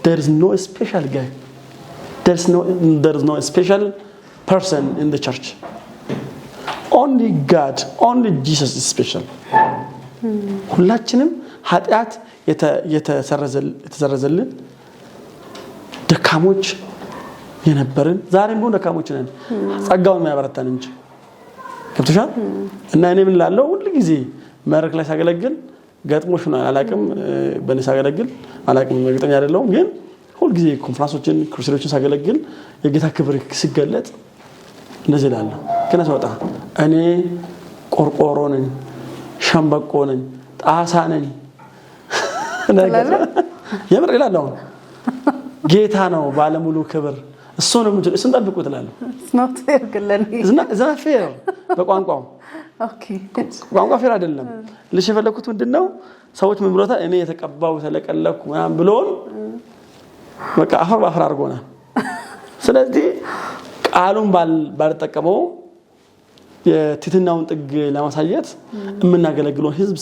there is no special guy, there is no special person in the church. Only God, only Jesus is special. ሁላችንም ኃጢአት የተሰረዘልን ደካሞች የነበርን፣ ዛሬም ቢሆን ደካሞች ነን፣ ጸጋውን የሚያበረታን እንጂ። ገብቶሻል? እና እኔ ምን ላለው፣ ሁል ጊዜ መድረክ ላይ ሳገለግል ገጥሞሽ ነው አላቅም፣ በእኔ ሳገለግል አላቅም፣ እርግጠኛ አይደለሁም። ግን ሁልጊዜ ኮንፈረንሶችን፣ crusade ኦችን ሳገለግል የጌታ ክብር ሲገለጥ እንደዚህ እላለሁ። ግን ስወጣ እኔ ቆርቆሮ ነኝ፣ ሸምበቆ ነኝ፣ ጣሳ ነኝ። የምር እላለሁ። አሁን ጌታ ነው ባለሙሉ ክብር፣ እሱ ነው የምችለው፣ እሱን ጠብቁ እላለሁ። It's not fair። በቋንቋው ቋንቋ fair አይደለም። ልሽ የፈለኩት ምንድን ነው፣ ሰዎች ምን ብሎታል? እኔ የተቀባው የተለቀለኩ ምናምን ብሎን በቃ አፈር በአፈር አድርጎናል። ስለዚህ ቃሉን ባልጠቀመው የትህትናውን ጥግ ለማሳየት የምናገለግለውን ህዝብ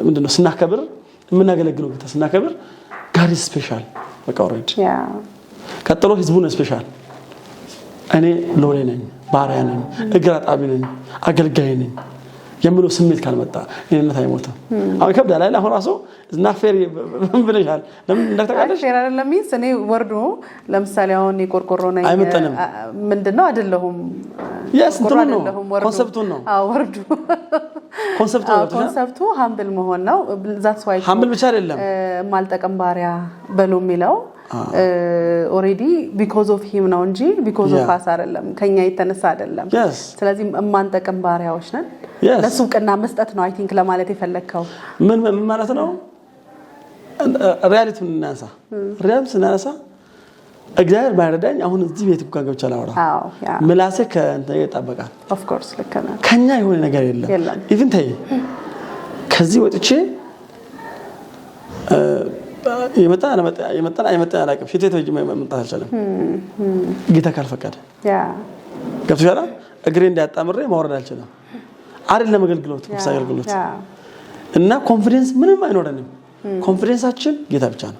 ምንድን ነው ስናከብር፣ የምናገለግለው ጌታ ስናከብር God special በቃ already። ቀጥሎ ህዝቡን special። እኔ ሎሌ ነኝ፣ ባሪያ ነኝ፣ እግር አጣቢ ነኝ፣ አገልጋይ ነኝ የሚለው ስሜት ካልመጣ እኔነት አይሞትም። አሁን ይከብዳል አይደል? አሁን ራሱ not fair ብለሻል። ለምን እንዳታውቃለሽ? Fair አይደለም means እኔ ወርዶ ለምሳሌ አሁን የቆርቆሮ ነኝ። አይመጠንም። ምንድን ነው አይደለሁም። Yes፣ ቆርቆሮ እንትኑን ነው። አይደለሁም፣ ወርዱ። Concept ኡን ነው። አዎ፣ ወርዱ። Concept ኡ ነው። ገብቶሻል? Concept ኡ humble መሆን ነው። That's why Humble ብቻ አይደለም። የማልጠቅም ባሪያ በሉ የሚለው already because of him ነው እንጂ because of us አይደለም፣ ከኛ የተነሳ አይደለም። ስለዚህ የማንጠቅም ባሪያዎች ነን። ለሱ እውቅና መስጠት ነው I think ለማለት የፈለግከው። ምን ምን ማለት ነው? Reality ውን እናንሳ። Reality ስናነሳ እግዚአብሔር ባይረዳኝ አሁን እዚህ ቤት እንኳን ገብቼ አላወራም። ምላሴ ከእንትን ጋር ይጣበቃል። Of course፣ ልክ ነህ። ከኛ የሆነ ነገር የለም። የለም። Even ተይ፣ ከዚህ ወጥቼ የመጣን የመጣን አይመጣን አላውቅም። ፊት ቤት መምጣት አልቻለም ጌታ ካልፈቀደ። ገብቶሻል? እግሬ እንዲያጣምሬ ማውረድ አልችልም። አይደለም አገልግሎት፣ መንፈሳዊ አገልግሎት እና confidence ምንም አይኖረንም። Confidence ኣችን ጌታ ብቻ ነው፣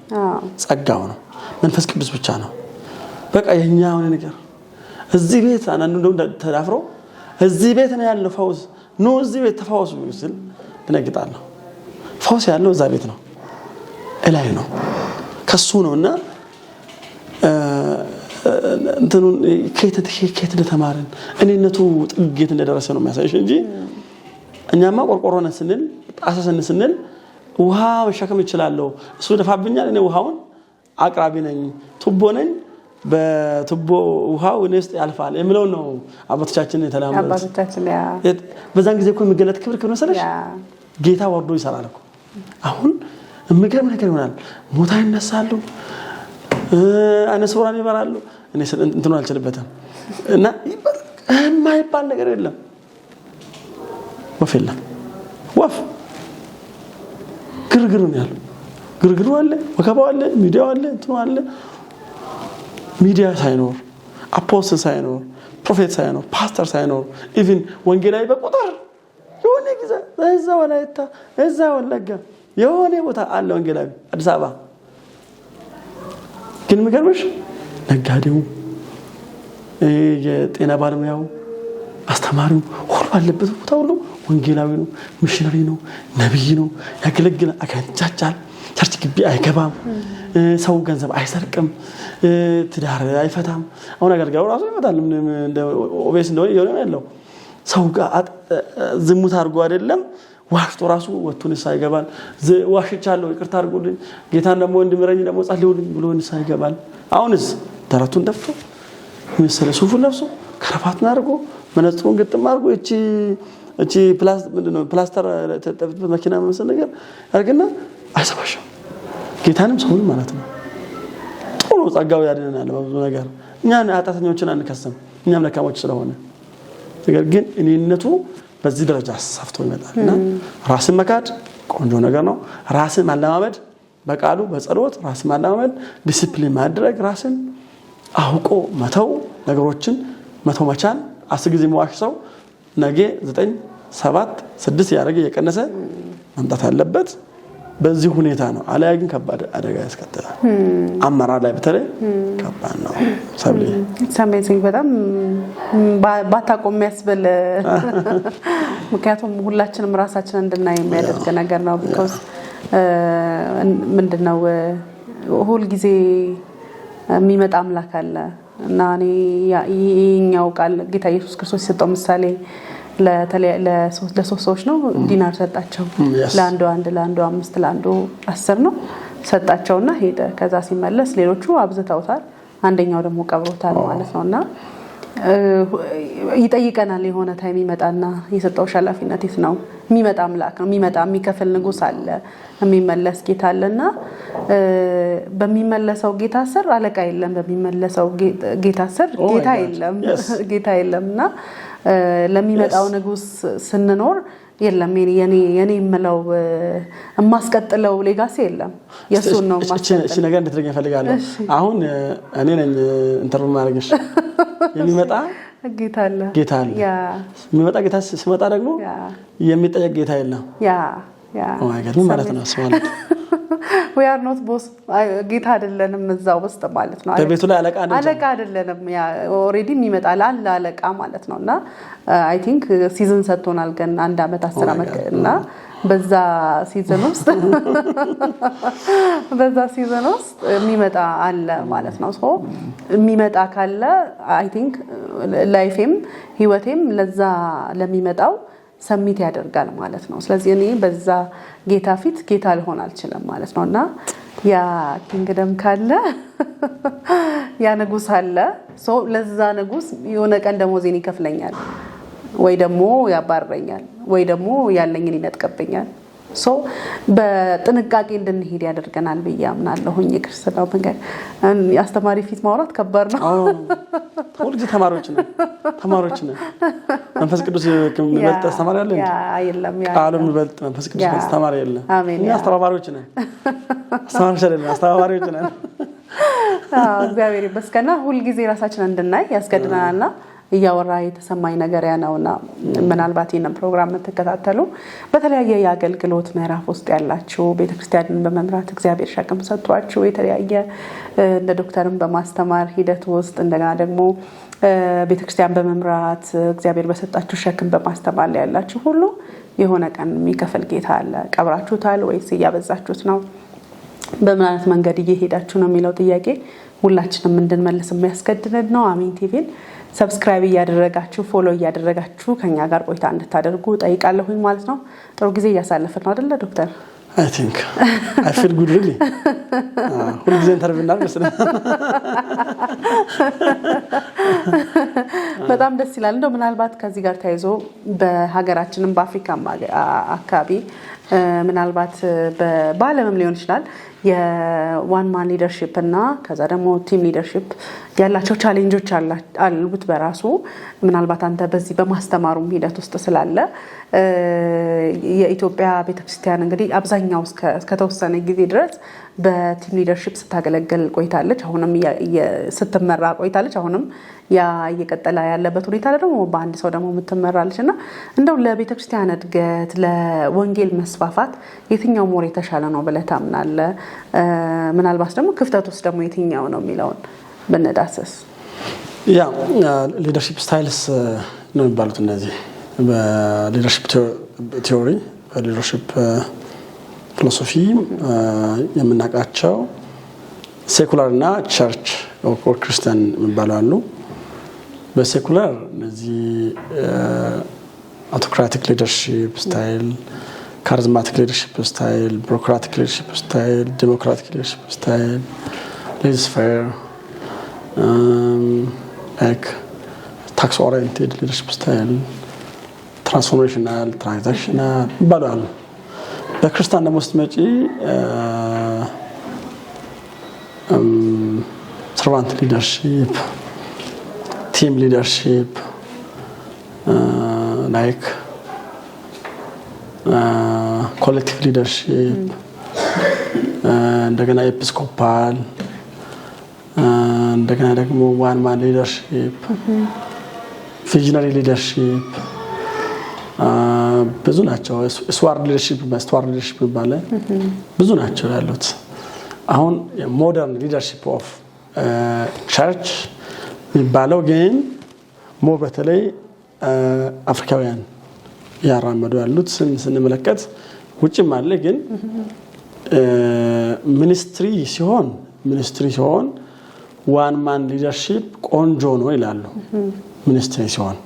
ጸጋው ነው፣ መንፈስ ቅዱስ ብቻ ነው። በቃ የኛ የሆነ ነገር እዚህ ቤት አንዳንዱ እንደውም ተዳፍሮ እዚህ ቤት ነው ያለው ፈውስ፣ ኑ እዚህ ቤት ተፈወሱ ስል ደነግጣለሁ። ፈውስ ያለው እዛ ቤት ነው፣ እላይ ነው፣ ከሱ ነው። እና እንትኑን ከየት ከየት እንደተማርን እኔነቱ ጥግ የት እንደደረሰ ነው የሚያሳይሽ እንጂ እኛማ ቆርቆሮ ነን ስንል፣ ጣሳ ስንል ውሃ መሸከም እችላለሁ፣ እሱ ደፋብኛል፣ እኔ ውሃውን አቅራቢ ነኝ፣ ቱቦ ነኝ፣ በቱቦ ውሃው እኔ ውስጥ ያልፋል የሚለውን ነው አባቶቻችን የተለማመዱት። አባቶቻችን በዛን ጊዜ እኮ የሚገለጥ ክብር ክብር መሰለሽ፣ ጌታ ወርዶ ይሰራል እኮ። አሁን የሚገርም ነገር ይሆናል። ሙታን ይነሳሉ፣ አይነ ስውራን ይበራሉ። እኔ እንትኑ አልችልበትም እና የማይባል ነገር የለም። ወፍ የለም። ወፍ ግርግር ነው ያለው። ግርግሩ አለ፣ ወከባው አለ፣ ሚዲያው አለ፣ እንትኑ አለ። ሚዲያ ሳይኖር፣ apostle ሳይኖር፣ prophet ሳይኖር፣ ፓስተር ሳይኖር፣ even ወንጌላዊ በቁጥር የሆነ ጊዜ እዛ ወላይታ፣ እዛ ወለጋ የሆነ ቦታ አለ ወንጌላዊ፣ አዲስ አበባ ግን የሚገርምሽ ነጋዴው፣ የጤና ባለሙያው፣ አስተማሪው ሁሉ ባለበት ቦታ ሁሉ ወንጌላዊ ነው፣ ሚሽነሪ ነው፣ ነቢይ ነው፣ ያገለግላል፣ አጋንጫጫል፣ church ግቢ አይገባም፣ ሰው ገንዘብ አይሰርቅም፣ ትዳር አይፈታም። አሁን አገልጋዩ ራሱ ይፈታል፣ obvious እንደሆነ እየሆነ ነው ያለው። ሰው ጋር ዝሙት አድርጎ አይደለም ዋሽቶ ራሱ ወጥቶ ንስሐ ይገባል። ዋሽቻለሁ፣ ይቅርታ አድርጉልኝ፣ ጌታን ደግሞ እንዲምረኝ ደግሞ ጸልዩልኝ ብሎ ንስሐ ይገባል። አሁንስ ደረቱን ደፍቶ የመሰለ ሱፉን ለብሶ ከረባቱን አድርጎ መነጽሩን ግጥም አድርጎ እቺ ምንድነው ፕላስተር የተለጠፈበት መኪና መሰል ነገር ያደርግና አይሰማሽም። ጌታንም ሰውንም ማለት ነው። ጥሩ ጸጋው ያድነናል በብዙ ነገር። እኛ ኃጢአተኞችን አንከስም፣ እኛም ደካሞች ስለሆነ። ነገር ግን እኔነቱ በዚህ ደረጃ ሰፍቶ ይመጣል እና ራስን መካድ ቆንጆ ነገር ነው። ራስን ማለማመድ በቃሉ በጸሎት ራስን ማለማመድ፣ ዲሲፕሊን ማድረግ፣ ራስን አውቆ መተው፣ ነገሮችን መተው መቻል። 10 ጊዜ መዋሽ ሰው ነገ 9፣ 7፣ 6 ያደረገ እየቀነሰ መምጣት አለበት። በዚህ ሁኔታ ነው። አለያ ግን ከባድ አደጋ ያስከትላል። አመራር ላይ በተለይ ከባድ ነው። ሰብሌ። Amazing፣ በጣም ባታቆም የሚያስብል፣ ምክንያቱም ሁላችንም ራሳችንን እንድናይ የሚያደርግ ነገር ነው። Because ምንድነው፣ ሁል ጊዜ የሚመጣ አምላክ አለ እና እኔ ይሄኛው ቃል ጌታ ኢየሱስ ክርስቶስ የሰጠው ምሳሌ ለሶስት ሰዎች ነው፣ ዲናር ሰጣቸው። ለአንዱ 1፣ ለአንዱ 5፣ ለአንዱ 10 ነው ሰጣቸውና ሄደ። ከዛ ሲመለስ ሌሎቹ አብዝተውታል፣ አንደኛው ደግሞ ቀብሮታል ማለት ነው። እና ይጠይቀናል። የሆነ time ይመጣና የሰጠውሽ ኃላፊነት የት ነው? የሚመጣ አምላክ ነው የሚመጣ፣ የሚከፍል ንጉስ አለ፣ የሚመለስ ጌታ አለና በሚመለሰው ጌታ ስር አለቃ የለም። በሚመለሰው ጌታ ስር ጌታ የለም፣ ጌታ የለም። እና ለሚመጣው ንጉስ ስንኖር የለም የኔ የኔ የምለው የማስቀጥለው legacy የለም። የሱን ነው የማስቀጥለው። እሺ፣ ነገር እንድትደግሚ እፈልጋለሁ። አሁን እኔ ነኝ interview ማድረግሽ። የሚመጣ ጌታ አለ። ጌታ አለ። የሚመጣ ጌታ ሲመጣ ደግሞ የሚጠየቅ ጌታ የለም። Yeah. Oh my God፣ ምን ማለት ነው እሱ ማለት? We are not boss፣ ጌታ አይደለንም እዛ ውስጥ ማለት ነው። በቤቱ ላይ አለቃ አይደለም። አለቃ አይደለንም። Yeah, already የሚመጣ አለ አለቃ ማለት ነው። እና I think season ሰጥቶናል ግን አንድ አመት፣ 10 አመት እና በዛ season ውስጥ የሚመጣ አለ ማለት ነው። So የሚመጣ ካለ I think life ኤም ህይወቴም ለዛ ለሚመጣው submit ያደርጋል ማለት ነው። ስለዚህ እኔ በዛ ጌታ ፊት ጌታ ልሆን አልችልም ማለት ነው። እና ያ kingdom ካለ ያ ንጉስ አለ። So ለዛ ንጉስ የሆነ ቀን ደሞዜን ይከፍለኛል ወይ ደግሞ ያባርረኛል ወይ ደግሞ ያለኝን ይነጥቅብኛል። So በጥንቃቄ እንድንሄድ ያደርገናል ብዬ አምናለሁኝ። የክርስትናው መንገድ አስተማሪ ፊት ማውራት ከባድ ነው። ሁልጊዜ ተማሪዎች ነን፣ ተማሪዎች ነን። መንፈስ ቅዱስ የሚበልጥ አስተማሪ አለ እንዴ? የለም። ቃሉ የሚበልጥ፣ መንፈስ ቅዱስ የሚበልጥ አስተማሪ የለም። እኛ አስተባባሪዎች ነን፣ አስተማሪዎች አይደለም፣ አስተባባሪዎች ነን። እግዚአብሔር ይመስገንና ሁልጊዜ ራሳችንን እንድናይ ያስገድደናልና እያወራ የተሰማኝ ነገር ያ ነውና ምናልባት ይህንን ፕሮግራም የምትከታተሉ በተለያየ የአገልግሎት ምዕራፍ ውስጥ ያላችሁ፣ ቤተክርስቲያንን በመምራት እግዚአብሔር ሸክም ሰጥቷችሁ፣ የተለያየ እንደ ዶክተርም በማስተማር ሂደት ውስጥ፣ እንደገና ደግሞ ቤተክርስቲያን በመምራት እግዚአብሔር በሰጣችሁ ሸክም በማስተማር ላይ ያላችሁ ሁሉ የሆነ ቀን የሚከፍል ጌታ አለ። ቀብራችሁታል ወይስ እያበዛችሁት ነው? በምን አይነት መንገድ እየሄዳችሁ ነው የሚለው ጥያቄ ሁላችንም እንድንመልስ የሚያስገድደን ነው። አሜን ቲቪን subscribe እያደረጋችሁ፣ follow እያደረጋችሁ ከኛ ጋር ቆይታ እንድታደርጉ ጠይቃለሁኝ ማለት ነው። ጥሩ ጊዜ እያሳለፍን ነው አይደለ ዶክተር? I think I feel good, really። ሁልጊዜ interview እናድርግ መሰለኝ። በጣም ደስ ይላል። እንደው ምናልባት ከዚህ ጋር ተያይዞ በሀገራችንም በአፍሪካም አካባቢ ምናልባት በዓለምም ሊሆን ይችላል የ one man leadership እና ከዛ ደግሞ team leadership ያላቸው challenge ኦች አሉት በራሱ። ምናልባት አንተ በዚህ በማስተማሩም ሂደት ውስጥ ስላለ የኢትዮጵያ ቤተክርስቲያን እንግዲህ አብዛኛው እስከተወሰነ ጊዜ ድረስ በ team leadership ስታገለግል ቆይታለች። አሁንም ስትመራ ቆይታለች። አሁንም ያ እየቀጠለ ያለበት ሁኔታ ደግሞ በአንድ ሰው ደግሞ የምትመራለች። እና እንደው ለቤተክርስቲያን እድገት፣ ለወንጌል መስፋፋት የትኛው more የተሻለ ነው ብለህ ታምናለህ? ምናልባት ደግሞ ክፍተት ውስጥ ደግሞ የትኛው ነው የሚለውን ብንዳስስ። Yeah, leadership styles ነው የሚባሉት እነዚህ። በ leadership theory፣ በ leadership philosophy የምናውቃቸው secular እና church or ክርስቲያን የሚባሉ አሉ። በ secular እነዚህ autocratic leadership style፣ charismatic leadership style፣ bureaucratic leadership style፣ democratic leadership style፣ laissez-faire, like Task oriented leadership style፣ transformational፣ transactional ይባሉ አሉ። በክርስቲያን ደግሞ ስትመጪ servant leadership፣ team leadership፣ like collective leadership፣ እንደገና episcopal፣ እንደገና ደግሞ one man leadership፣ visionary leadership ብዙ ናቸው። Steward leadership፣ steward leadership ይባላል። ብዙ ናቸው ያሉት። አሁን modern leadership of church የሚባለው ግን more በተለይ አፍሪካውያን እያራመዱ ያሉት ስንመለከት ውጭም አለ፣ ግን ministry ሲሆን one man leadership ቆንጆ ነው ይላሉ። Ministry ሲሆን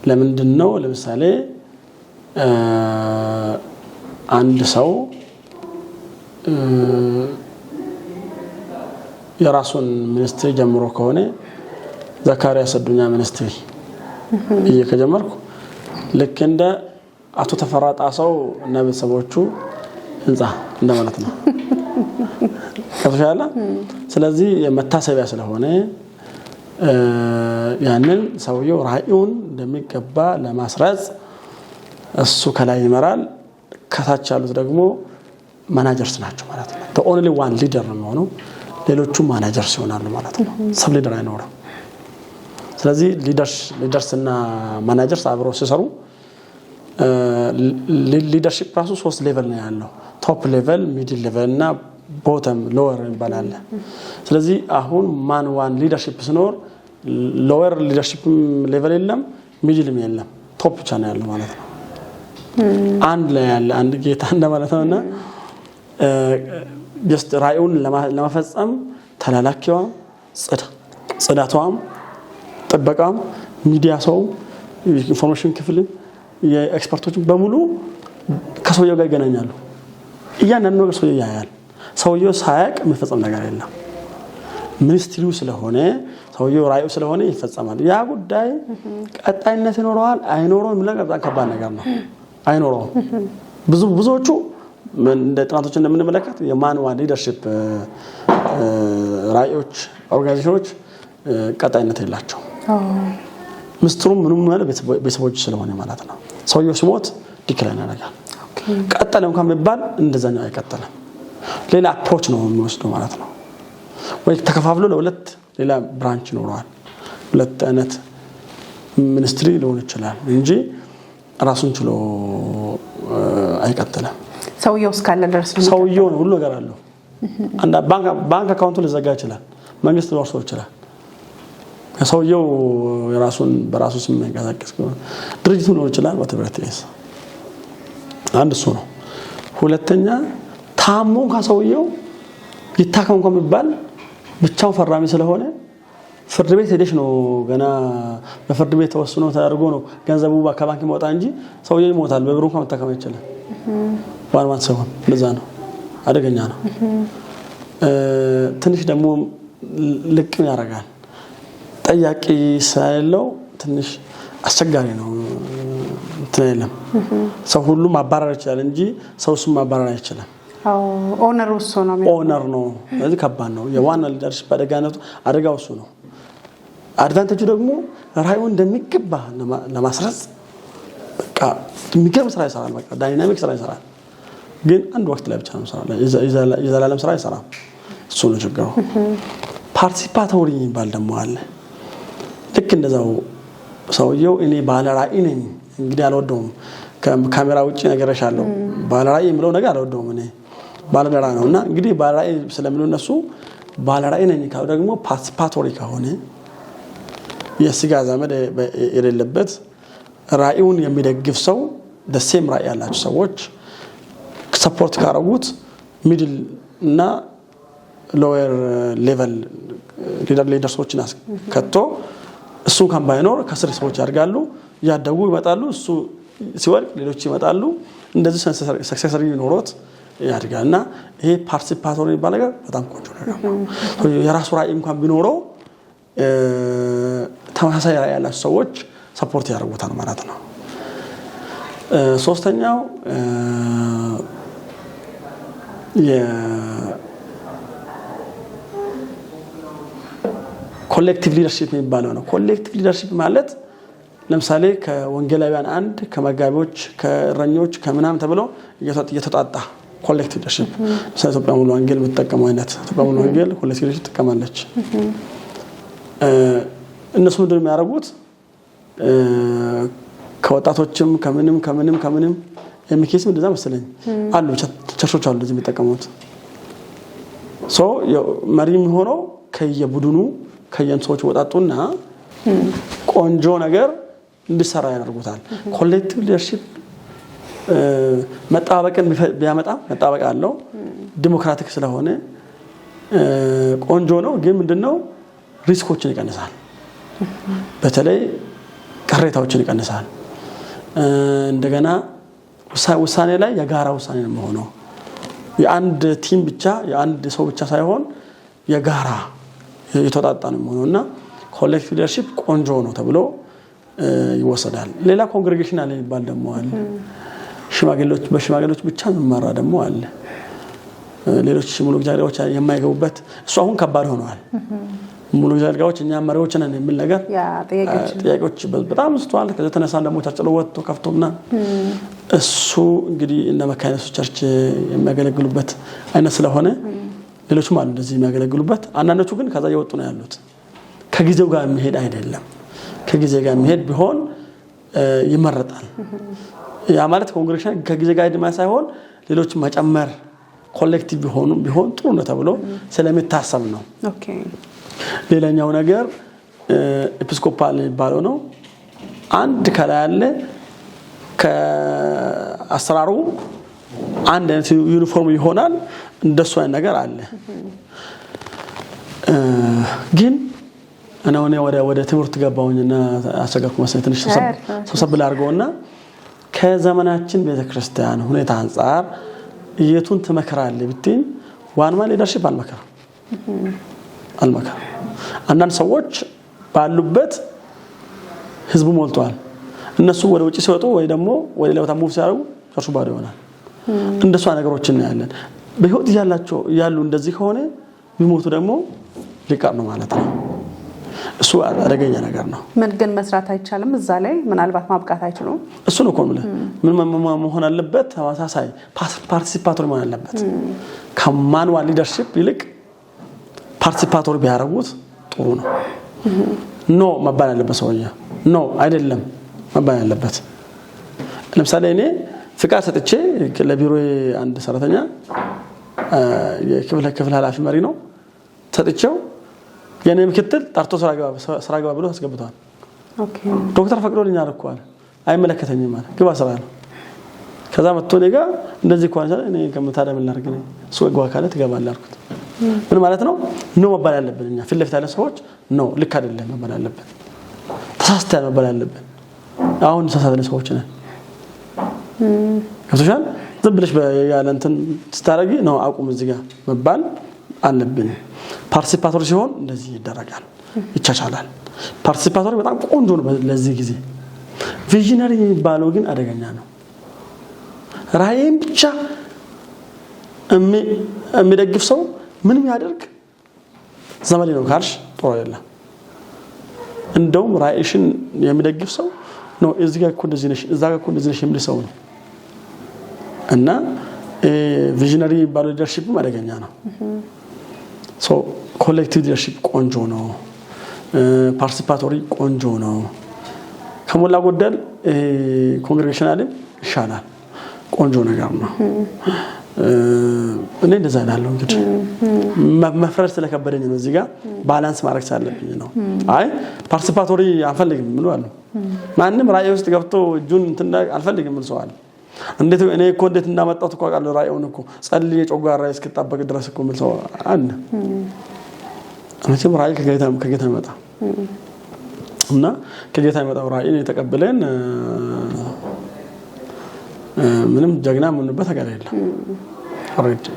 ለምንድን ነው? ለምሳሌ አንድ ሰው የራሱን ministry ጀምሮ ከሆነ፣ ዘካርያስ አዱኛ ministry ብዬ ከጀመርኩ ልክ እንደ አቶ ተፈራ ጣሰው እና ቤተሰቦቹ ህንፃ እንደማለት ነው። ገብቶሻል? ስለዚህ የመታሰቢያ ስለሆነ ያንን ሰውየው ራዕዩን እንደሚገባ ለማስረጽ እሱ ከላይ ይመራል፣ ከታች ያሉት ደግሞ managers ናቸው ማለት ነው። Only one leader ነው የሚሆነው፣ ሌሎቹ managers ይሆናሉ ማለት ነው። Sub leader አይኖርም። ስለዚህ leaders እና managers አብረው ሲሰሩ leadership ራሱ ሶስት level ነው ያለው። Top level፣ middle level እና bottom lower ይባላል። ስለዚህ አሁን man one leadership ሲኖር lower leadership level የለም፣ middle ም የለም፣ top ብቻ ነው ያለው ማለት ነው። አንድ ላይ ያለ አንድ ጌታ እንደማለት ነው። እና just ራእዩን ለመፈጸም ተላላኪዋም፣ ጽዳቷም፣ ጥበቃም፣ ሚዲያ ሰው፣ information ክፍልም፣ የ expert ኦችም በሙሉ ከሰውየው ጋር ይገናኛሉ። እያንዳንዱ ነገር ሰውየው ያያል። ሰውየው ሳያቅ የሚፈጸም ነገር የለም። Ministry ው ስለሆነ፣ ሰውየው ራእዩ ስለሆነ ይፈጸማል። ያ ጉዳይ ቀጣይነት ይኖረዋል አይኖረውም የሚለው በጣም ከባድ ነገር ነው። አይኖረውም። ብዙዎቹ እንደ ጥናቶች እንደምንመለከት የ man one leadership ራእዮች፣ organization ኦች ቀጣይነት የላቸውም። ምስጢሩም ምንም ማለት ቤተሰቦች ስለሆነ ማለት ነው። ሰውየው ሲሞት decline ያደርጋል። ቀጠለ እንኳን ቢባል እንደዛኛው አይቀጥልም። ሌላ approach ነው የሚወስደው ማለት ነው። ወይ ተከፋፍሎ ለሁለት ሌላ branch ይኖረዋል። ሁለት አይነት ministry ሊሆን ይችላል እንጂ ራሱን ችሎ አይቀጥልም። ሰውየው እስካለ ድረስ ነው። ሰውየው ነው፣ ሁሉ ነገር አለው። ባንክ account ኡ ሊዘጋ ይችላል። መንግስት ሊወርሰው ይችላል። ሰውየው የራሱን በራሱ ስም የሚንቀሳቀስ ድርጅቱ ሊሆን ይችላል። Whatever it is፣ አንድ እሱ ነው። ሁለተኛ ታሞ እንኳን ሰውየው ይታከም እንኳን የሚባል ብቻውን ፈራሚ ስለሆነ ፍርድ ቤት ሄደሽ ነው፣ ገና በፍርድ ቤት ተወስኖ ተደርጎ ነው ገንዘቡ ከባንክ የሚወጣ እንጂ ሰውየው ይሞታል። በብሩ እንኳን መታከም አይችልም። One man ሲሆን እንደዛ ነው፣ አደገኛ ነው። ትንሽ ደግሞ ልቅም ያደርጋል። ጠያቂ ስለሌለው ትንሽ አስቸጋሪ ነው። እንትን የለም፣ ሰው ሁሉ ማባረር ይችላል እንጂ ሰው እሱን ማባረር አይችልም። Owner ኡ እሱ ነው። Owner ነው። ስለዚህ ከባድ ነው። የ one leadership አደጋነቱ አደጋው እሱ ነው። Advantage ኡ ደግሞ ራእዩን እንደሚገባ ለማስረጽ በቃ የሚገርም ስራ ይሰራል። በቃ dynamic ስራ ይሰራል። ግን አንድ ወቅት ላይ ብቻ ነው የሚሰራው። የዘላለም ስራ አይሰራም። እሱ ነው ችግሩ። Participatory የሚባል ደግሞ አለ። ልክ እንደዛው ሰውየው እኔ ባለ ራእይ ነኝ፣ እንግዲህ አልወደውም። ከካሜራ ውጭ ነገረሻለሁ። ባለ ራእይ የሚለው ነገር አልወደውም እኔ፣ ባለደራ ነው። እና እንግዲህ ባለ ራእይ ስለሚሉ እነሱ፣ ባለ ራእይ ነኝ ካሉ ደግሞ participatory ከሆነ፣ የስጋ ዘመድ የሌለበት፣ ራእዩን የሚደግፍ ሰው፣ the same ራእይ ያላቸው ሰዎች support ካረጉት middle እና lower level leaders ኦችን ከቶ እሱ እንኳን ባይኖር ከስር ሰዎች ያድጋሉ፣ እያደጉ ይመጣሉ። እሱ ሲወድቅ ሌሎች ይመጣሉ። እንደዚህ successor ኖሮት ያድጋል። እና ይሄ participatory የሚባል ነገር በጣም ቆንጆ ነገር ነው። የራሱ ራእይ እንኳን ቢኖረው ተመሳሳይ ራዕይ ያላቸው ሰዎች support ያደርጉታል ማለት ነው። ሶስተኛው የ collective leadership የሚባለው ነው። Collective leadership ማለት ለምሳሌ ከወንጌላውያን አንድ፣ ከመጋቢዎች፣ ከእረኞች፣ ከምናምን ተብሎ እየተውጣጣ collective leadership። ለምሳሌ ኢትዮጵያ ሙሉ ወንጌል የምትጠቀመው አይነት፣ ኢትዮጵያ ሙሉ ወንጌል collective leadership ትጠቀማለች። እነሱ ምንድን ነው የሚያደርጉት? ከወጣቶችም ከምንም ከምንም ከምንም MKC ም እንደዛ መሰለኝ አሉ፣ ቸርቾች አሉ እንደዚህ የሚጠቀሙት። So መሪ የሚሆነው ከየቡድኑ ከየን ሰዎች ወጣጡና ቆንጆ ነገር እንዲሰራ ያደርጉታል። Collective leadership መጠባበቅን ቢያመጣ መጣበቅ አለው። ዲሞክራቲክ ስለሆነ ቆንጆ ነው። ግን ምንድነው risk ኦችን ይቀንሳል። በተለይ ቅሬታዎችን ይቀንሳል። እንደገና ውሳኔ ላይ የጋራ ውሳኔ ነው የሚሆነው። የአንድ team ብቻ፣ የአንድ ሰው ብቻ ሳይሆን የጋራ የተወጣጣ ነው የሚሆነው እና collective leadership ቆንጆ ነው ተብሎ ይወሰዳል። ሌላ congregational የሚባል ደግሞ አለ። ሽማግሌዎች በሽማግሌዎች ብቻ የሚመራ ደግሞ አለ። ሌሎች ሙሉ ጊዜ አገልጋዮች የማይገቡበት፣ እሱ አሁን ከባድ ሆነዋል። ሙሉ ጊዜ አገልጋዮች እኛ መሪዎች ነን የሚል ነገር ጥያቄዎች በጣም አንስተዋል። ከዚ የተነሳ ደግሞ church ጥሎ ወጥቶ ከፍቶ ምናምን፣ እሱ እንግዲህ እነ መካነ ኢየሱስ church የሚያገለግሉበት አይነት ስለሆነ ሌሎችም አሉ እንደዚህ የሚያገለግሉበት። አንዳንዶቹ ግን ከዛ እየወጡ ነው ያሉት። ከጊዜው ጋር የሚሄድ አይደለም። ከጊዜ ጋር የሚሄድ ቢሆን ይመረጣል። ያ ማለት congregation ከጊዜ ጋር ሄድ ሳይሆን ሌሎች መጨመር collective ቢሆን ጥሩ ነው ተብሎ ስለሚታሰብ ነው። ሌላኛው ነገር episcopal የሚባለው ነው። አንድ ከላይ ያለ፣ ከአሰራሩ አንድ አይነት ዩኒፎርም ይሆናል። እንደሱ አይነት ነገር አለ። ግን እኔ ወደ ትምህርት ገባሁኝና አስቸገርኩ መሰለኝ። ትንሽ ሰብሰብ ላድርገውና ከዘመናችን ቤተክርስቲያን ሁኔታ አንጻር የቱን ትመክራለህ ብትይኝ one man leadership አልመክርም፣ አልመክርም። አንዳንድ ሰዎች ባሉበት ህዝቡ ሞልቷል። እነሱ ወደ ውጭ ሲወጡ ወይ ደግሞ ወደ ሌላ ቦታ move ሲያደርጉ ቸርቹ ባዶ ይሆናል። እንደሷ ነገሮች እናያለን። በህይወት እያላቸው ያሉ እንደዚህ ከሆነ ቢሞቱ ደግሞ ሊቀር ነው ማለት ነው። እሱ አደገኛ ነገር ነው። ምን ግን መስራት አይቻልም? እዛ ላይ ምናልባት ማብቃት አይችሉም። እሱ ነው እኮ የምልህ። ምን መሆን አለበት? ተመሳሳይ participatory መሆን አለበት። ከ manual leadership ይልቅ participatory ቢያደርጉት ጥሩ ነው። No መባል ያለበት ሰውዬ no አይደለም መባል ያለበት። ለምሳሌ እኔ ፍቃድ ሰጥቼ ለቢሮ አንድ ሰራተኛ፣ የክፍል ክፍል ኃላፊ መሪ ነው፣ ሰጥቼው የኔ ምክትል ጠርቶ ስራ ግባ ብሎ አስገብተዋል። ዶክተር ፈቅዶልኛል እኮ አለ። አይመለከተኝም አለ። ግባ ስራ ነው። ከዛ መጥቶ እኔ ጋር እንደዚህ እኮ አለ። እኔ ከምታዲያ ምን ላድርግ? እኔ እሱ ግባ ካለ ትገባለህ አልኩት። ምን ማለት ነው? No መባል ያለብን እኛ ፊት ለፊት ያለ ሰዎች no ልክ አይደለም መባል ያለብን፣ ተሳስተሃል መባል ያለብን። አሁን ተሳሳትን ሰዎች ነን። ገብቶሻል? ዝም ብለሽ ያለ እንትን ስታደርጊ ነው አቁም እዚህ ጋር መባል አለብን። Participatory ሲሆን እንደዚህ ይደረጋል፣ ይቻቻላል። Participatory በጣም ቆንጆ ነው ለዚህ ጊዜ። Visionary የሚባለው ግን አደገኛ ነው። ራእይን ብቻ የሚደግፍ ሰው ምንም ያደርግ ዘመዴ ነው ካልሽ ጥሩ አይደለም። እንደውም ራእይሽን የሚደግፍ ሰው ነው እዚህ ጋር እኮ እንደዚህ ነሽ፣ እዛ ጋር እኮ እንደዚህ ነሽ የሚል ሰው ነው። እና visionary የሚባለው leadership ም አደገኛ ነው። So collective leadership ቆንጆ ነው። Participatory ቆንጆ ነው። ከሞላ ጎደል congregational ም ይሻላል። ቆንጆ ነገር ነው። እኔ እንደዛ እላለሁ። እንግዲህ መፍረድ ስለከበደኝ ነው፣ እዚህ ጋር balance ማድረግ ስላለብኝ ነው። አይ participatory አንፈልግም ምን አሉ። ማንም ራእይ ውስጥ ገብቶ እጁን እንትን አልፈልግም ምን ሰው አለ። እንዴት እኔ እኮ እንዴት እንዳመጣሁት እኮ አውቃለሁ። ራእዩን እኮ ጸልዬ ጨጓራዬ እስክጣበቅ ድረስ እኮ የሚል ሰው አለ። መቼም ራእይ ከጌታ ይመጣ እና ከጌታ የመጣው ራእይን የተቀበለን ምንም ጀግና የምንበት ነገር የለም። Already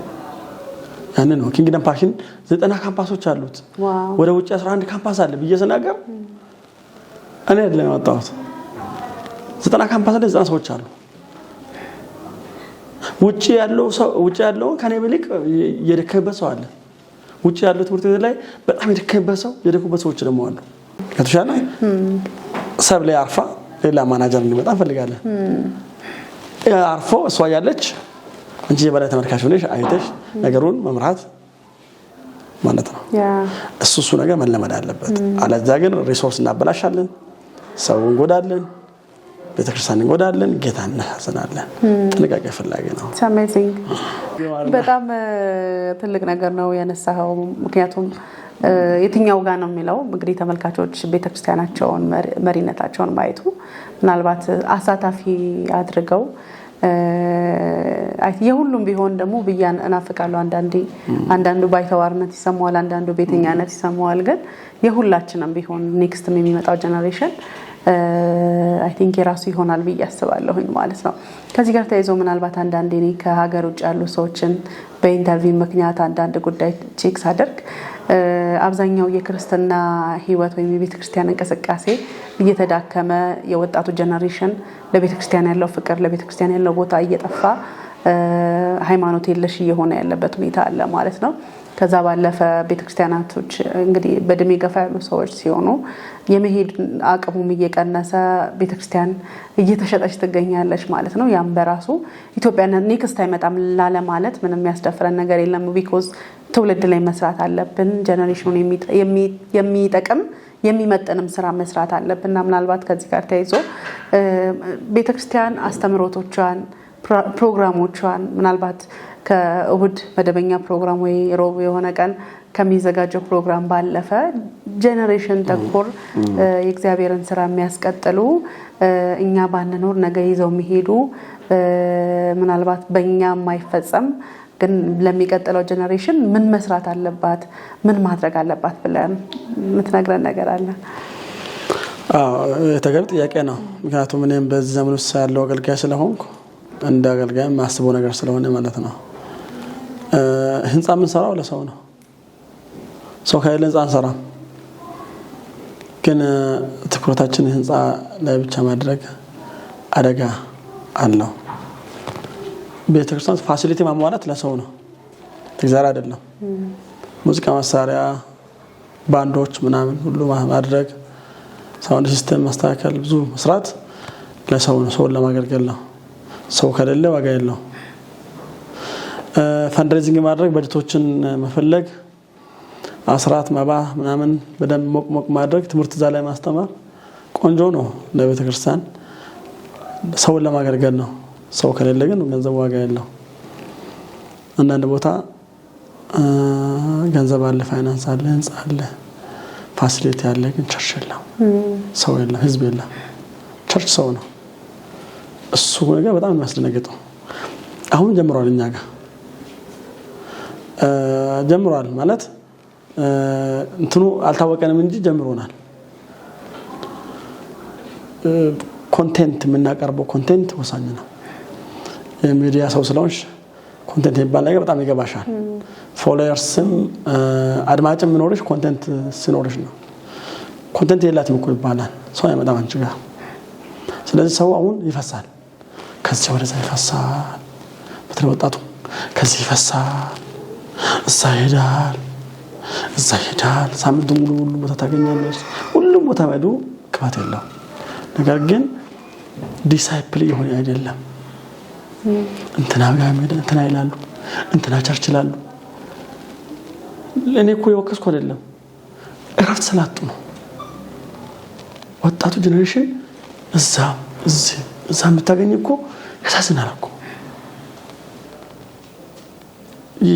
ያንን ነው Kingdom Passion 90 ካምፓሶች አሉት። ወደ ውጭ 11 ካምፓስ አለ ብዬ ስናገር እኔ አይደለም ያወጣሁት። 90 ካምፓስ ላይ 90 ሰዎች አሉ። ውጪ ያለው ሰው ውጪ ያለው ከኔ ይልቅ የደከመበት ሰው አለ። ውጪ ያለው ትምህርት ቤት ላይ በጣም የደከመበት ሰው የደከሙበት ሰዎች ደግሞ አሉ። ከተሻለ ሰብለ አርፋ ሌላ ማናጀር እንዲመጣ እንፈልጋለን። አርፎ እሷ ያለች እንጂ የበላይ ተመልካች ሆነሽ አይተሽ ነገሩን መምራት ማለት ነው። እሱ ነገር መለመድ አለበት። አለዛ ግን resource እናበላሻለን፣ ሰው እንጎዳለን፣ ቤተክርስቲያን እንጎዳለን፣ ጌታ እናሳዝናለን። ጥንቃቄ ፈላጊ ነው። Amazing። በጣም ትልቅ ነገር ነው ያነሳኸው። ምክንያቱም የትኛው ጋር ነው የሚለው እንግዲህ ተመልካቾች ቤተክርስቲያናቸውን መሪነታቸውን ማየቱ ምናልባት አሳታፊ አድርገው የሁሉም ቢሆን ደግሞ ብያን እናፍቃለሁ። አንዳንዴ አንዳንዱ ባይተዋርነት ይሰማዋል፣ አንዳንዱ ቤተኛነት ይሰማዋል። ግን የሁላችንም ቢሆን next ም የሚመጣው generation I think የራሱ ይሆናል ብዬ አስባለሁኝ ማለት ነው። ከዚህ ጋር ተያይዞ ምናልባት አንዳንዴ እኔ ከሀገር ውጭ ያሉ ሰዎችን በ interview ምክንያት አንዳንድ ጉዳይ check ሳደርግ አብዛኛው የክርስትና ሕይወት ወይም የቤተ ክርስቲያን እንቅስቃሴ እየተዳከመ የወጣቱ generation ለቤተ ክርስቲያን ያለው ፍቅር ለቤተ ክርስቲያን ያለው ቦታ እየጠፋ ሃይማኖት የለሽ እየሆነ ያለበት ሁኔታ አለ ማለት ነው። ከዛ ባለፈ ቤተክርስቲያናቶች እንግዲህ በእድሜ ገፋ ያሉ ሰዎች ሲሆኑ የመሄድ አቅሙም እየቀነሰ ቤተክርስቲያን እየተሸጠች ትገኛለች ማለት ነው። ያም በራሱ ኢትዮጵያ next አይመጣም ላለማለት ምንም የሚያስደፍረን ነገር የለም። Because ትውልድ ላይ መስራት አለብን። Generation ኑን የሚጠቅም የሚመጥንም ስራ መስራት አለብን እና ምናልባት ከዚህ ጋር ተያይዞ ቤተክርስቲያን አስተምህሮቶቿን ፕሮግራሞቿን ምናልባት ከእሁድ መደበኛ ፕሮግራም ወይ ሮብ የሆነ ቀን ከሚዘጋጀው ፕሮግራም ባለፈ generation ተኮር የእግዚአብሔርን ስራ የሚያስቀጥሉ እኛ ባንኖር ነገ ይዘው የሚሄዱ ምናልባት በእኛ የማይፈጸም ግን ለሚቀጥለው generation ምን መስራት አለባት ምን ማድረግ አለባት ብለን የምትነግረን ነገር አለ? አዎ የተገቢ ጥያቄ ነው። ምክንያቱም እኔም በዚህ ዘመን ውስጥ ያለው አገልጋይ ስለሆንኩ እንደ አገልጋይ የማስበው ነገር ስለሆነ ማለት ነው። ህንፃ የምንሰራው ለሰው ነው። ሰው ከሌለ ህንፃ አንሰራም። ግን ትኩረታችን ህንፃ ላይ ብቻ ማድረግ አደጋ አለው። ቤተክርስቲያን facility ማሟላት ለሰው ነው፣ ለእግዚአብሔር አይደለም። ሙዚቃ መሳሪያ፣ ባንዶች ምናምን ሁሉ ማድረግ፣ sound system ማስተካከል፣ ብዙ መስራት ለሰው ነው፣ ሰውን ለማገልገል ነው። ሰው ከሌለ ዋጋ የለው። Fundraising ማድረግ፣ በጀቶችን መፈለግ፣ አስራት መባ ምናምን በደንብ ሞቅ ሞቅ ማድረግ፣ ትምህርት እዛ ላይ ማስተማር ቆንጆ ነው ለቤተክርስቲያን፣ ሰውን ለማገልገል ነው። ሰው ከሌለ ግን ገንዘብ ዋጋ የለው። አንዳንድ ቦታ ገንዘብ አለ፣ ፋይናንስ አለ፣ ህንፃ አለ፣ facility አለ፣ ግን church የለም፣ ሰው የለም፣ ህዝብ የለም። Church ሰው ነው። እሱ ነገር በጣም የሚያስደነግጠው አሁን ጀምሯል፣ እኛ ጋር ጀምሯል ማለት እንትኑ አልታወቀንም እንጂ ጀምሮናል። Content የምናቀርበው content ወሳኝ ነው። የሚዲያ ሰው ስለሆንሽ content የሚባል ነገር በጣም ይገባሻል። Followers ም አድማጭም የሚኖርሽ content ሲኖርሽ ነው። Content የላትም እኮ ይባላል፣ ሰው አይመጣም አንቺ ጋር። ስለዚህ ሰው አሁን ይፈሳል፣ ከዚህ ወደዛ ይፈሳል። በተለይ ወጣቱ ከዚህ ይፈሳል፣ እዛ ይሄዳል፣ እዛ ይሄዳል። ሳምንቱ ሙሉ ሁሉ ቦታ ታገኛለች። ሁሉም ቦታ መሄዱ ክፋት የለው። ነገር ግን disciple የሆነ አይደለም። እንትና ጋር እንትና ይላሉ፣ እንትና church ይላሉ። እኔ እኮ የወቀስኩ አይደለም፣ እረፍት ስላጡ ነው። ወጣቱ generation እዛ እዚህ እዛ የምታገኝ እኮ ያሳዝናል እኮ።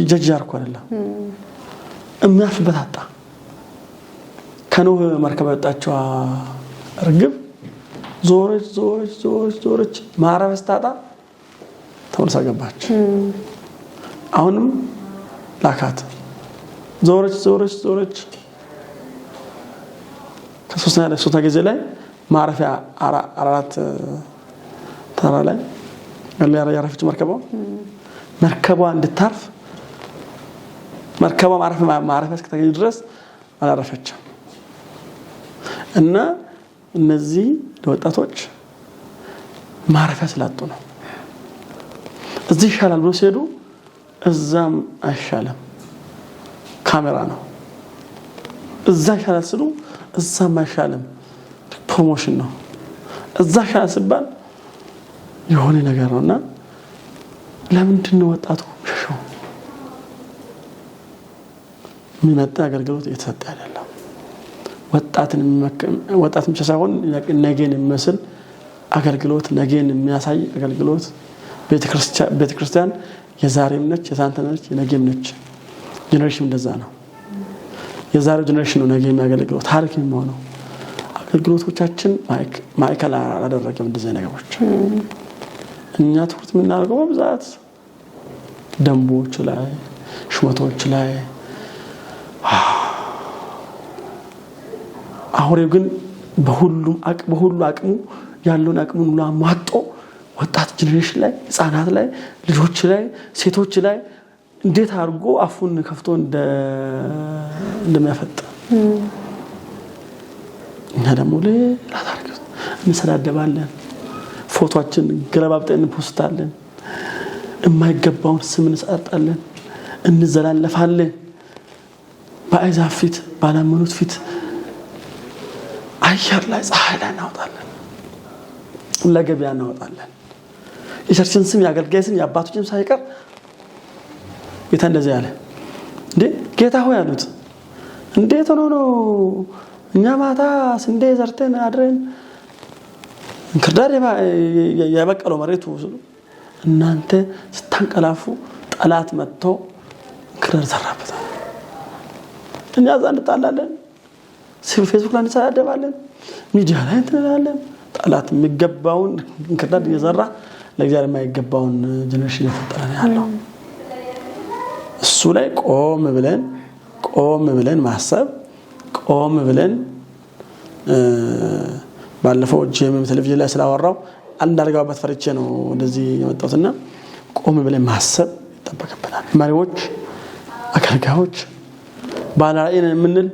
ጀጅ አርኮ አይደለም፣ የሚያርፍበት አጣ። ከኖህ መርከብ የወጣችዋ እርግብ ዞረች ዞረች ዞረች ዞረች፣ ማረፍ ስታጣ ተመልሳ ገባች። አሁንም ላካት፣ ዞረች ዞረች ዞረች። ከሶስተኛ ጊዜ ላይ ማረፊያ አራራት ተራራ ላይ ያረፈች መርከቧ እንድታርፍ መርከቧ ማረፊያ እስክታገኝ ድረስ አላረፈችም። እና እነዚህ ወጣቶች ማረፊያ ስላጡ ነው። እዚህ ይሻላል ብሎ ሲሄዱ እዛም አይሻልም፣ ካሜራ ነው። እዛ ይሻላል ስሉ እዛም አይሻልም፣ promotion ነው። እዛ ይሻላል ሲባል የሆነ ነገር ነውና ለምንድን ነው ወጣቱ ሸሸው? የሚመጣ አገልግሎት እየተሰጠ አይደለም። ወጣትን ብቻ ሳይሆን ነገን የሚመስል አገልግሎት፣ ነገን የሚያሳይ አገልግሎት። ቤተክርስቲያን የዛሬም ነች፣ የትናንትም ነች፣ የነገም ነች። Generation እንደዛ ነው። የዛሬው generation ነው ነገ የሚያገለግለው ታሪክ የሚሆነው። አገልግሎቶቻችን ማዕከል አላደረገም እንደዚህ ነገሮች። እኛ ትኩረት የምናደርገው በብዛት ደንቦች ላይ፣ ሹመቶች ላይ። አሁሬው ግን በሁሉ አቅሙ ያለውን አቅሙን ሁሉ አሟጦ ወጣት generation ላይ፣ ህፃናት ላይ፣ ልጆች ላይ፣ ሴቶች ላይ እንዴት አድርጎ አፉን ከፍቶ እንደሚያፈጥ፣ እኛ ደግሞ ሌላ ታሪክ ውስጥ እንሰዳደባለን። ፎቶችን ገለባብጠን እንፖስታለን። የማይገባውን ስም እንሰጣጣለን፣ እንዘላለፋለን። በአሕዛብ ፊት፣ ባላመኑት ፊት አየር ላይ ፀሐይ ላይ እናወጣለን፣ ለገበያ እናወጣለን። የ church ን ስም፣ የአገልጋይ ስም፣ የአባቶችን ሳይቀር። ጌታ እንደዚህ ያለ እንዴ፣ ጌታ ሆይ አሉት። እንዴት ሆኖ ነው እኛ ማታ ስንዴ ዘርተን አድረን እንክርዳድ የበቀለው መሬቱ? እናንተ ስታንቀላፉ ጠላት መጥቶ እንክርዳድ ዘራበታል። እኛ እዛ እንጣላለን፣ ፌስቡክ ላይ እንሰዳደባለን፣ ሚዲያ ላይ እንላለን። ጠላት የሚገባውን እንክርዳድ እየዘራ ለእግዚአብሔር የማይገባውን generation እየፈጠረ ነው ያለው። እሱ ላይ ቆም ብለን ማሰብ፣ ቆም ብለን፣ ባለፈው ጂኤምኤም ቴሌቪዥን ላይ ስላወራው እንዳልገባበት ፈርቼ ነው ወደዚህ የመጣሁትና ቆም ብለን ማሰብ ይጠበቅብናል። መሪዎች፣ አገልጋዮች፣ ባለራዕይ ነን የምንል፣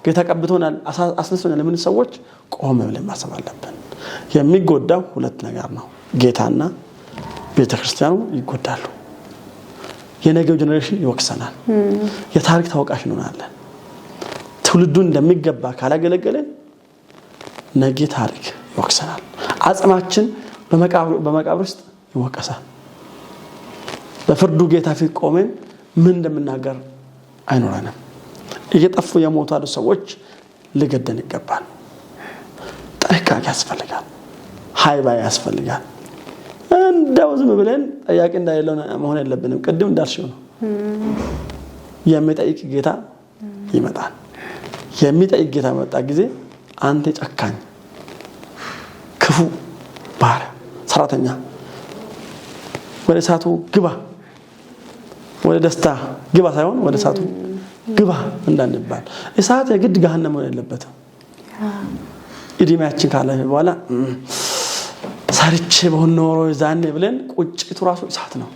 ጌታ ቀብቶናል አስነስቶናል የምንል ሰዎች ቆም ብለን ማሰብ አለብን። የሚጎዳው ሁለት ነገር ነው። ጌታና ቤተክርስቲያኑ ይጎዳሉ። የነገው generation ይወቅሰናል። የታሪክ ተወቃሽ እንሆናለን። ትውልዱን እንደሚገባ ካላገለገልን ነገ ታሪክ ይወቅሰናል። አጽማችን በመቃብር ውስጥ ይወቀሳል። በፍርዱ ጌታ ፊት ቆመን ምን እንደምናገር አይኖረንም። እየጠፉ የሞቱ ያሉ ሰዎች ሊገደን ይገባል። ጥንቃቄ ያስፈልጋል። ሃይ ባይ ያስፈልጋል። እንደው ዝም ብለን ጠያቂ እንዳሌለው መሆን የለብንም። ቅድም እንዳልሽው ነው። የሚጠይቅ ጌታ ይመጣል። የሚጠይቅ ጌታ በመጣ ጊዜ አንተ ጨካኝ ክፉ ባሪያ ሰራተኛ ወደ እሳቱ ግባ፣ ወደ ደስታ ግባ ሳይሆን ወደ እሳቱ ግባ እንዳንባል። እሳት የግድ ገሃነም መሆን የለበትም። እድሜያችን ካለፈ በኋላ ሰርቼ በሆን ኖሮ ዛኔ ብለን ቁጭቱ ራሱ እሳት ነው።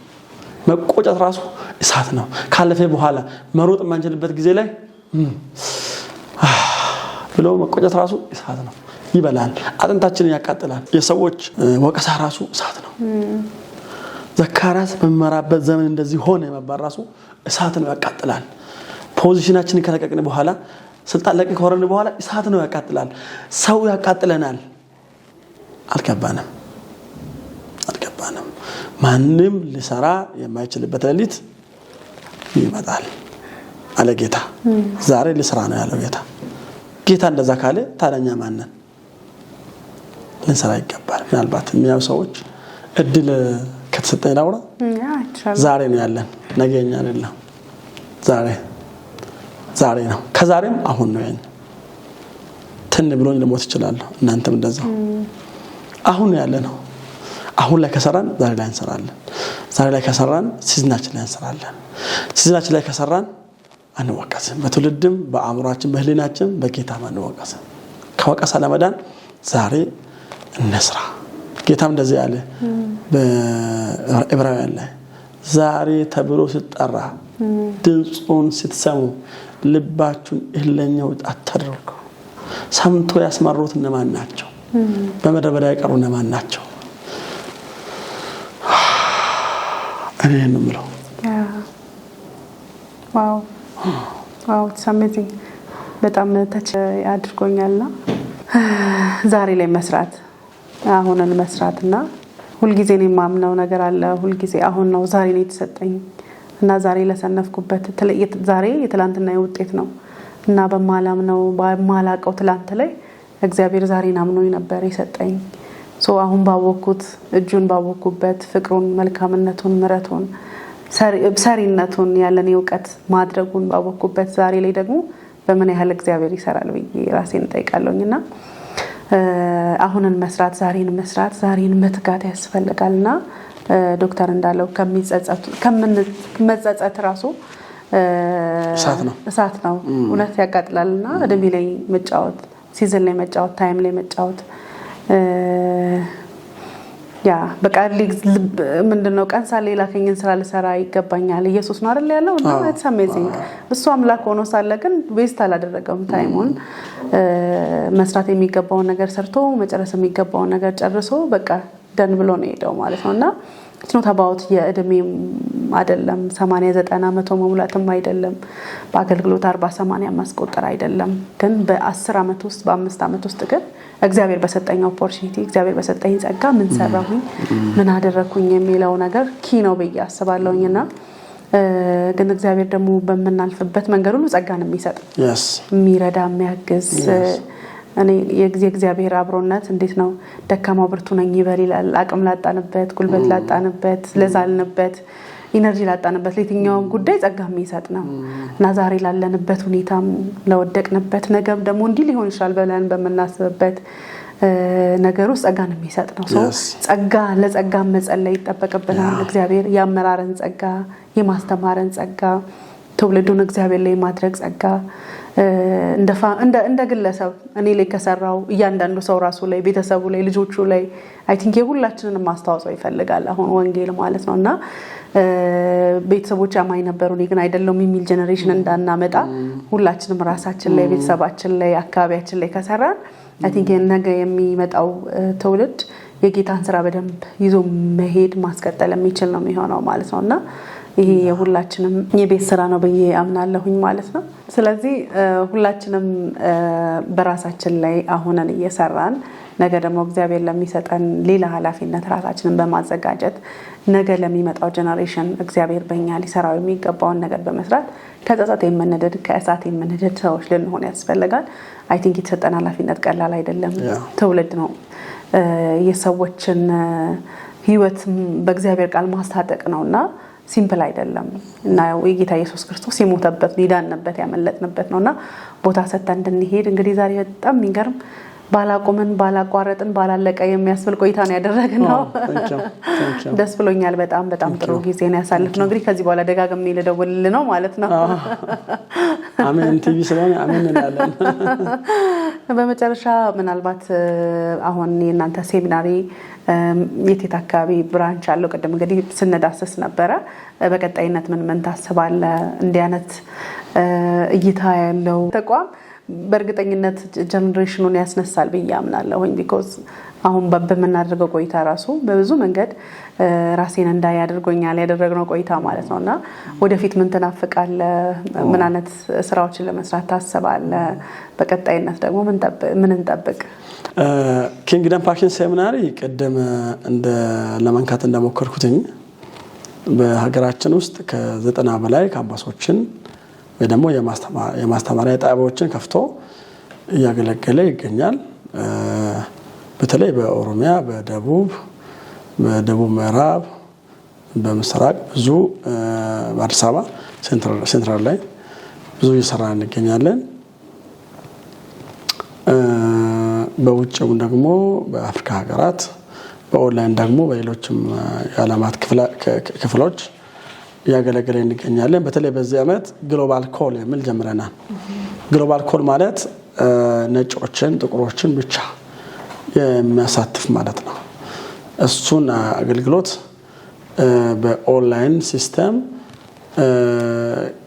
መቆጨት ራሱ እሳት ነው። ካለፈ በኋላ መሮጥ የማንችልበት ጊዜ ላይ ብሎ መቆጨት ራሱ እሳት ነው። ይበላል፣ አጥንታችንን ያቃጥላል። የሰዎች ወቀሳ ራሱ እሳት ነው። ዘካርያስ በሚመራበት ዘመን እንደዚህ ሆነ መባል ራሱ እሳት ነው፣ ያቃጥላል። Position ኣችንን ከለቀቅን በኋላ፣ ስልጣን ለቀን ከወረድን በኋላ እሳት ነው፣ ያቃጥላል። ሰው ያቃጥለናል። አልገባንም፣ አልገባንም። ማንም ሊሰራ የማይችልበት ሌሊት ይመጣል አለ ጌታ። ዛሬ ሊሰራ ነው ያለው ጌታ። ጌታ እንደዛ ካለ ታዲያ እኛ ማነን? ልንሰራ ይገባል። ምናልባት የሚያዩ ሰዎች እድል ከተሰጠኝ ላውራ። ዛሬ ነው ያለን፣ ነገ የኛ አይደለም። ዛሬ ዛሬ ነው። ከዛሬም አሁን ነው ያለን። ትን ብሎኝ ልሞት እችላለሁ። እናንተም እንደዛው። አሁን ነው ያለ ነው። አሁን ላይ ከሰራን ዛሬ ላይ እንሰራለን። ዛሬ ላይ ከሰራን season ኣችን ላይ እንሰራለን። Season ኣችን ላይ ከሰራን አንወቀስም። በትውልድም፣ በአእምሯችን፣ በህሊናችን፣ በጌታም አንወቀስም። ከወቀሳ ለመዳን ዛሬ እንስራ። ጌታም እንደዚህ ያለ በዕብራውያን ላይ ዛሬ ተብሎ ሲጠራ ድምፁን ስትሰሙ ልባችሁን እልኸኛ አታድርጉ። ሰምቶ ያስመሩት እነማን ናቸው? በምድረ በዳ የቀሩ እነማን ናቸው? እኔ ነው የምለው። Wow, it's amazing። በጣም touch አድርጎኛልና ዛሬ ላይ መስራት፣ አሁንን መስራት እና ሁልጊዜ ነው የማምነው ነገር አለ። ሁልጊዜ አሁን ነው፣ ዛሬ ነው የተሰጠኝ እና ዛሬ ለሰነፍኩበት ዛሬ የትላንትና ውጤት ነው እና በማላምነው በማላቀው ትላንት ላይ እግዚአብሔር ዛሬን አምኖኝ ነበር የሰጠኝ። So አሁን ባወቅኩት፣ እጁን ባወቅኩበት፣ ፍቅሩን፣ መልካምነቱን፣ ምሕረቱን፣ ሰሪነቱን ያለን እውቀት ማድረጉን ባወቅኩበት ዛሬ ላይ ደግሞ በምን ያህል እግዚአብሔር ይሰራል ብዬ ራሴን እጠይቃለሁኝ። እና አሁንን መስራት፣ ዛሬን መስራት፣ ዛሬን መትጋት ያስፈልጋል። እና ዶክተር እንዳለው ከመጸጸት ራሱ እሳት ነው። እሳት ነው፣ እውነት ያቃጥላል። እና እድሜ ላይ መጫወት፣ season ላይ መጫወት፣ time ላይ መጫወት፣ yeah በቃ ምንድነው፣ ቀን ሳለ የላከኝን ስራ ልሰራ ይገባኛል ኢየሱስ ነው አይደል ያለው? እና it's amazing። እሱ አምላክ ሆኖ ሳለ ግን waste አላደረገውም time ኡን። መስራት የሚገባውን ነገር ሰርቶ፣ መጨረስ የሚገባውን ነገር ጨርሶ በቃ done ብሎ ነው የሄደው ማለት ነው። እና it's not about የእድሜም አይደለም፣ 80፣ 90፣ 100 መሙላትም አይደለም፣ በአገልግሎት 40፣ 80 ማስቆጠር አይደለም። ግን በ10 ዓመት ውስጥ፣ በ5 ዓመት ውስጥ ግን እግዚአብሔር በሰጠኝ opportunity፣ እግዚአብሔር በሰጠኝ ጸጋ ምን ሰራሁኝ፣ ምን አደረግኩኝ የሚለው ነገር key ነው ብዬ አስባለሁኝ። እና ግን እግዚአብሔር ደግሞ በምናልፍበት መንገድ ሁሉ ጸጋን የሚሰጥ፣ የሚረዳ፣ የሚያግዝ። እኔ የእግዚአብሔር አብሮነት እንዴት ነው፣ ደካማው ብርቱ ነኝ ይበል ይላል። አቅም ላጣንበት፣ ጉልበት ላጣንበት፣ ለዛልንበት፣ energy ላጣንበት ለየትኛውም ጉዳይ ጸጋ የሚሰጥ ነው። እና ዛሬ ላለንበት ሁኔታም፣ ለወደቅንበት፣ ነገም ደግሞ እንዲህ ሊሆን ይችላል ብለን በምናስብበት ነገር ውስጥ ጸጋን የሚሰጥ ነው። ጸጋ ለጸጋ መጸለይ ይጠበቅብናል። እግዚአብሔር የአመራርን ጸጋ፣ የማስተማርን ጸጋ፣ ትውልዱን እግዚአብሔር ላይ የማድረግ ጸጋ፣ እንደ ግለሰብ እኔ ላይ ከሰራው እያንዳንዱ ሰው ራሱ ላይ፣ ቤተሰቡ ላይ፣ ልጆቹ ላይ I think የሁላችንንም ማስተዋጽኦ ይፈልጋል አሁን ወንጌል ማለት ነው። እና ቤተሰቦች አማኝ ነበሩ እኔ ግን አይደለሁም የሚል generation እንዳናመጣ ሁላችንም ራሳችን ላይ፣ ቤተሰባችን ላይ፣ አካባቢያችን ላይ ከሰራን I think ነገ የሚመጣው ትውልድ የጌታን ስራ በደንብ ይዞ መሄድ፣ ማስቀጠል የሚችል ነው የሚሆነው ማለት ነው። እና ይሄ የሁላችንም የቤት ስራ ነው ብዬ አምናለሁኝ ማለት ነው። ስለዚህ ሁላችንም በራሳችን ላይ አሁንን እየሰራን ነገ ደግሞ እግዚአብሔር ለሚሰጠን ሌላ ኃላፊነት ራሳችንን በማዘጋጀት፣ ነገ ለሚመጣው generation እግዚአብሔር በእኛ ሊሰራው የሚገባውን ነገር በመስራት ከጸጸት የምንድን፣ ከእሳት የምንድን ሰዎች ልንሆን ያስፈልጋል። I think የተሰጠን ኃላፊነት ቀላል አይደለም። ትውልድ ነው፣ የሰዎችን ሕይወት በእግዚአብሔር ቃል ማስታጠቅ ነው እና simple አይደለም። እና የጌታ ኢየሱስ ክርስቶስ የሞተበት፣ የዳንበት፣ ያመለጥንበት ነው እና ቦታ ሰጥተን እንድንሄድ። እንግዲህ ዛሬ በጣም የሚገርም ባላቆምን፣ ባላቋረጥን፣ ባላለቀ የሚያስብል ቆይታ ነው ያደረግነው። ደስ ብሎኛል። በጣም በጣም ጥሩ ጊዜ ነው ያሳለፍነው። እንግዲህ ከዚህ በኋላ ደጋግሜ ልደውልልህ ነው ማለት ነው። አሜን ቲቪ ስለሆነ አሜን እንላለን። በመጨረሻ ምናልባት አሁን የእናንተ seminary የት የት አካባቢ branch አለው? ቅድም እንግዲህ ስንዳስስ ነበረ። በቀጣይነት ምን ምን ታስባለህ? እንዲህ አይነት እይታ ያለው ተቋም በእርግጠኝነት generation ኑን ያስነሳል ብዬ አምናለሁኝ። Because አሁን በምናደርገው ቆይታ ራሱ በብዙ መንገድ ራሴን እንዳይ አድርጎኛል ያደረግነው ቆይታ ማለት ነው። እና ወደፊት ምን ትናፍቃለህ? ምን አይነት ስራዎችን ለመስራት ታስባለህ? በቀጣይነት ደግሞ ምን እንጠብቅ? Kingdom Passion Seminary ቅድም እንደ ለመንካት እንደሞከርኩትኝ በሀገራችን ውስጥ ከ90 በላይ ካምፓሶችን ወይ ደግሞ የማስተማሪያ ጣቢያዎችን ከፍቶ እያገለገለ ይገኛል። በተለይ በኦሮሚያ፣ በደቡብ፣ በደቡብ ምዕራብ፣ በምስራቅ ብዙ፣ በአዲስ አበባ central ላይ ብዙ እየሰራ እንገኛለን። በውጭም ደግሞ በአፍሪካ ሀገራት፣ በኦንላይን ደግሞ በሌሎችም የዓለማት ክፍሎች እያገለገለ እንገኛለን። በተለይ በዚህ ዓመት global call የሚል ጀምረናል። Global call ማለት ነጮችን፣ ጥቁሮችን ብቻ የሚያሳትፍ ማለት ነው። እሱን አገልግሎት በ online system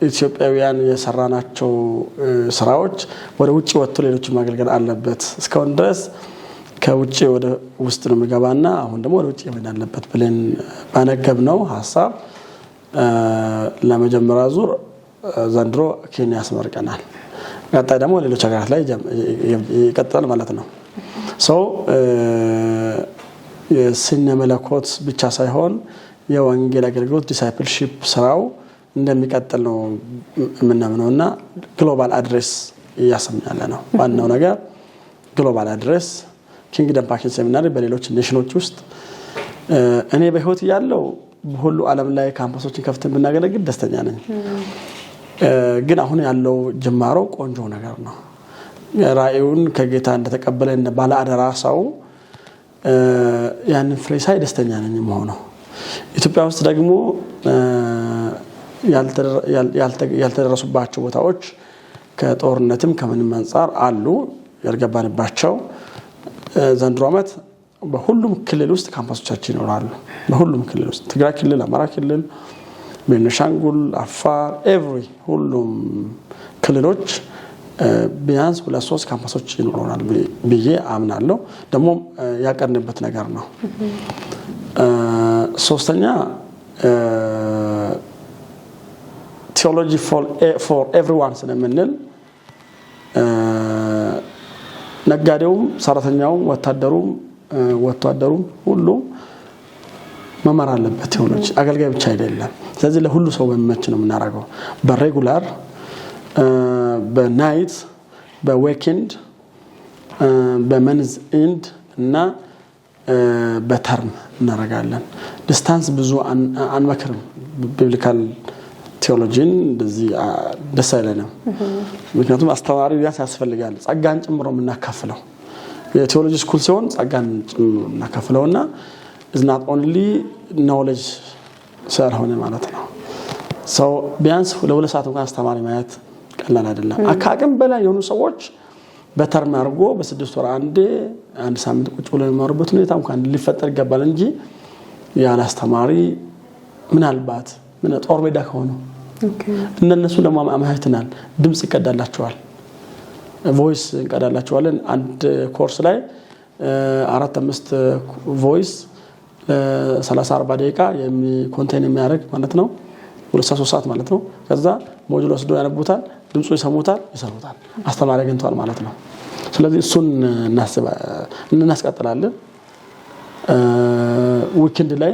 ኢትዮጵያውያን የሰራናቸው ስራዎች ወደ ውጭ ወጥቶ ሌሎችን ማገልገል አለበት። እስካሁን ድረስ ከውጭ ወደ ውስጥ ነው የሚገባና አሁን ደግሞ ወደ ውጭ መሄድ አለበት ብለን ባነገብነው ሀሳብ ለመጀመሪያ ዙር ዘንድሮ ኬንያ አስመርቀናል። ቀጣይ ደግሞ ሌሎች ሀገራት ላይ ይቀጥላል ማለት ነው። So የስነ መለኮት ብቻ ሳይሆን የወንጌል አገልግሎት discipleship ስራው እንደሚቀጥል ነው የምናምነው እና global address እያሰብን ያለ ነው። ዋናው ነገር global address Kingdom Passion Seminary በሌሎች ኔሽኖች ውስጥ እኔ በህይወት እያለሁ በሁሉ ዓለም ላይ ካምፓሶችን ከፍተን ብናገለግል ደስተኛ ነኝ። ግን አሁን ያለው ጅማሮ ቆንጆ ነገር ነው። ራእዩን ከጌታ እንደተቀበለ እንደ ባለ አደራ ሰው ያንን ፍሬ ሳይ ደስተኛ ነኝ የምሆነው። ኢትዮጵያ ውስጥ ደግሞ ያልተደረሱባቸው ቦታዎች ከጦርነትም ከምንም አንጻር አሉ ያልገባንባቸው። ዘንድሮ ዓመት በሁሉም ክልል ውስጥ ካምፓሶቻችን ይኖራሉ። በሁሉም ክልል ውስጥ ትግራይ ክልል፣ አማራ ክልል፣ ቤኒሻንጉል፣ አፋር፣ every ሁሉም ክልሎች ቢያንስ ሁለት ሶስት ካምፓሶች ይኖረናል ብዬ አምናለሁ። ደግሞ ያቀድንበት ነገር ነው። ሶስተኛ theology for everyone ስለምንል ነጋዴውም፣ ሰራተኛውም፣ ወታደሩም ወታደሩም ሁሉ መማር አለበት። ቴዎሎጂ አገልጋይ ብቻ አይደለም። ስለዚህ ለሁሉ ሰው በሚመች ነው የምናደርገው። በ regular፣ በ night፣ በ weekend፣ በ month end እና በ term እናደርጋለን። Distance ብዙ አንመክርም። Biblical theology ን እንደዚህ ደስ አይለንም። ምክንያቱም አስተማሪ ቢያንስ ያስፈልጋል። ጸጋን ጨምሮ የምናካፍለው የ theology school ሲሆን ጸጋን ጨምሮ የምናካፍለው እና is not only knowledge ስላልሆነ ማለት ነው። So ቢያንስ ለ2 ሰዓት እንኳን አስተማሪ ማየት ቀላል አይደለም። ከአቅም በላይ የሆኑ ሰዎች በ term አድርጎ በ6 ወር አንዴ አንድ ሳምንት ቁጭ ብሎ የሚማሩበት ሁኔታ እንኳን ሊፈጠር ይገባል እንጂ ያለ አስተማሪ ምናልባት ጦር ሜዳ ከሆኑ እነሱ ደግሞ አመቻችተናል። ድምፅ ይቀዳላቸዋል፣ voice እንቀዳላቸዋለን። አንድ ኮርስ ላይ አራት አምስት voice ለ30 40 ደቂቃ contain የሚያደርግ ማለት ነው። 2 ሰዓት 3 ሰዓት ማለት ነው። ከዛ module ወስዶ ያነቡታል፣ ድምፁ ይሰሙታል፣ ይሰሩታል። አስተማሪ አግኝተዋል ማለት ነው። ስለዚህ እሱን እናስቀጥላለን። Weekend ላይ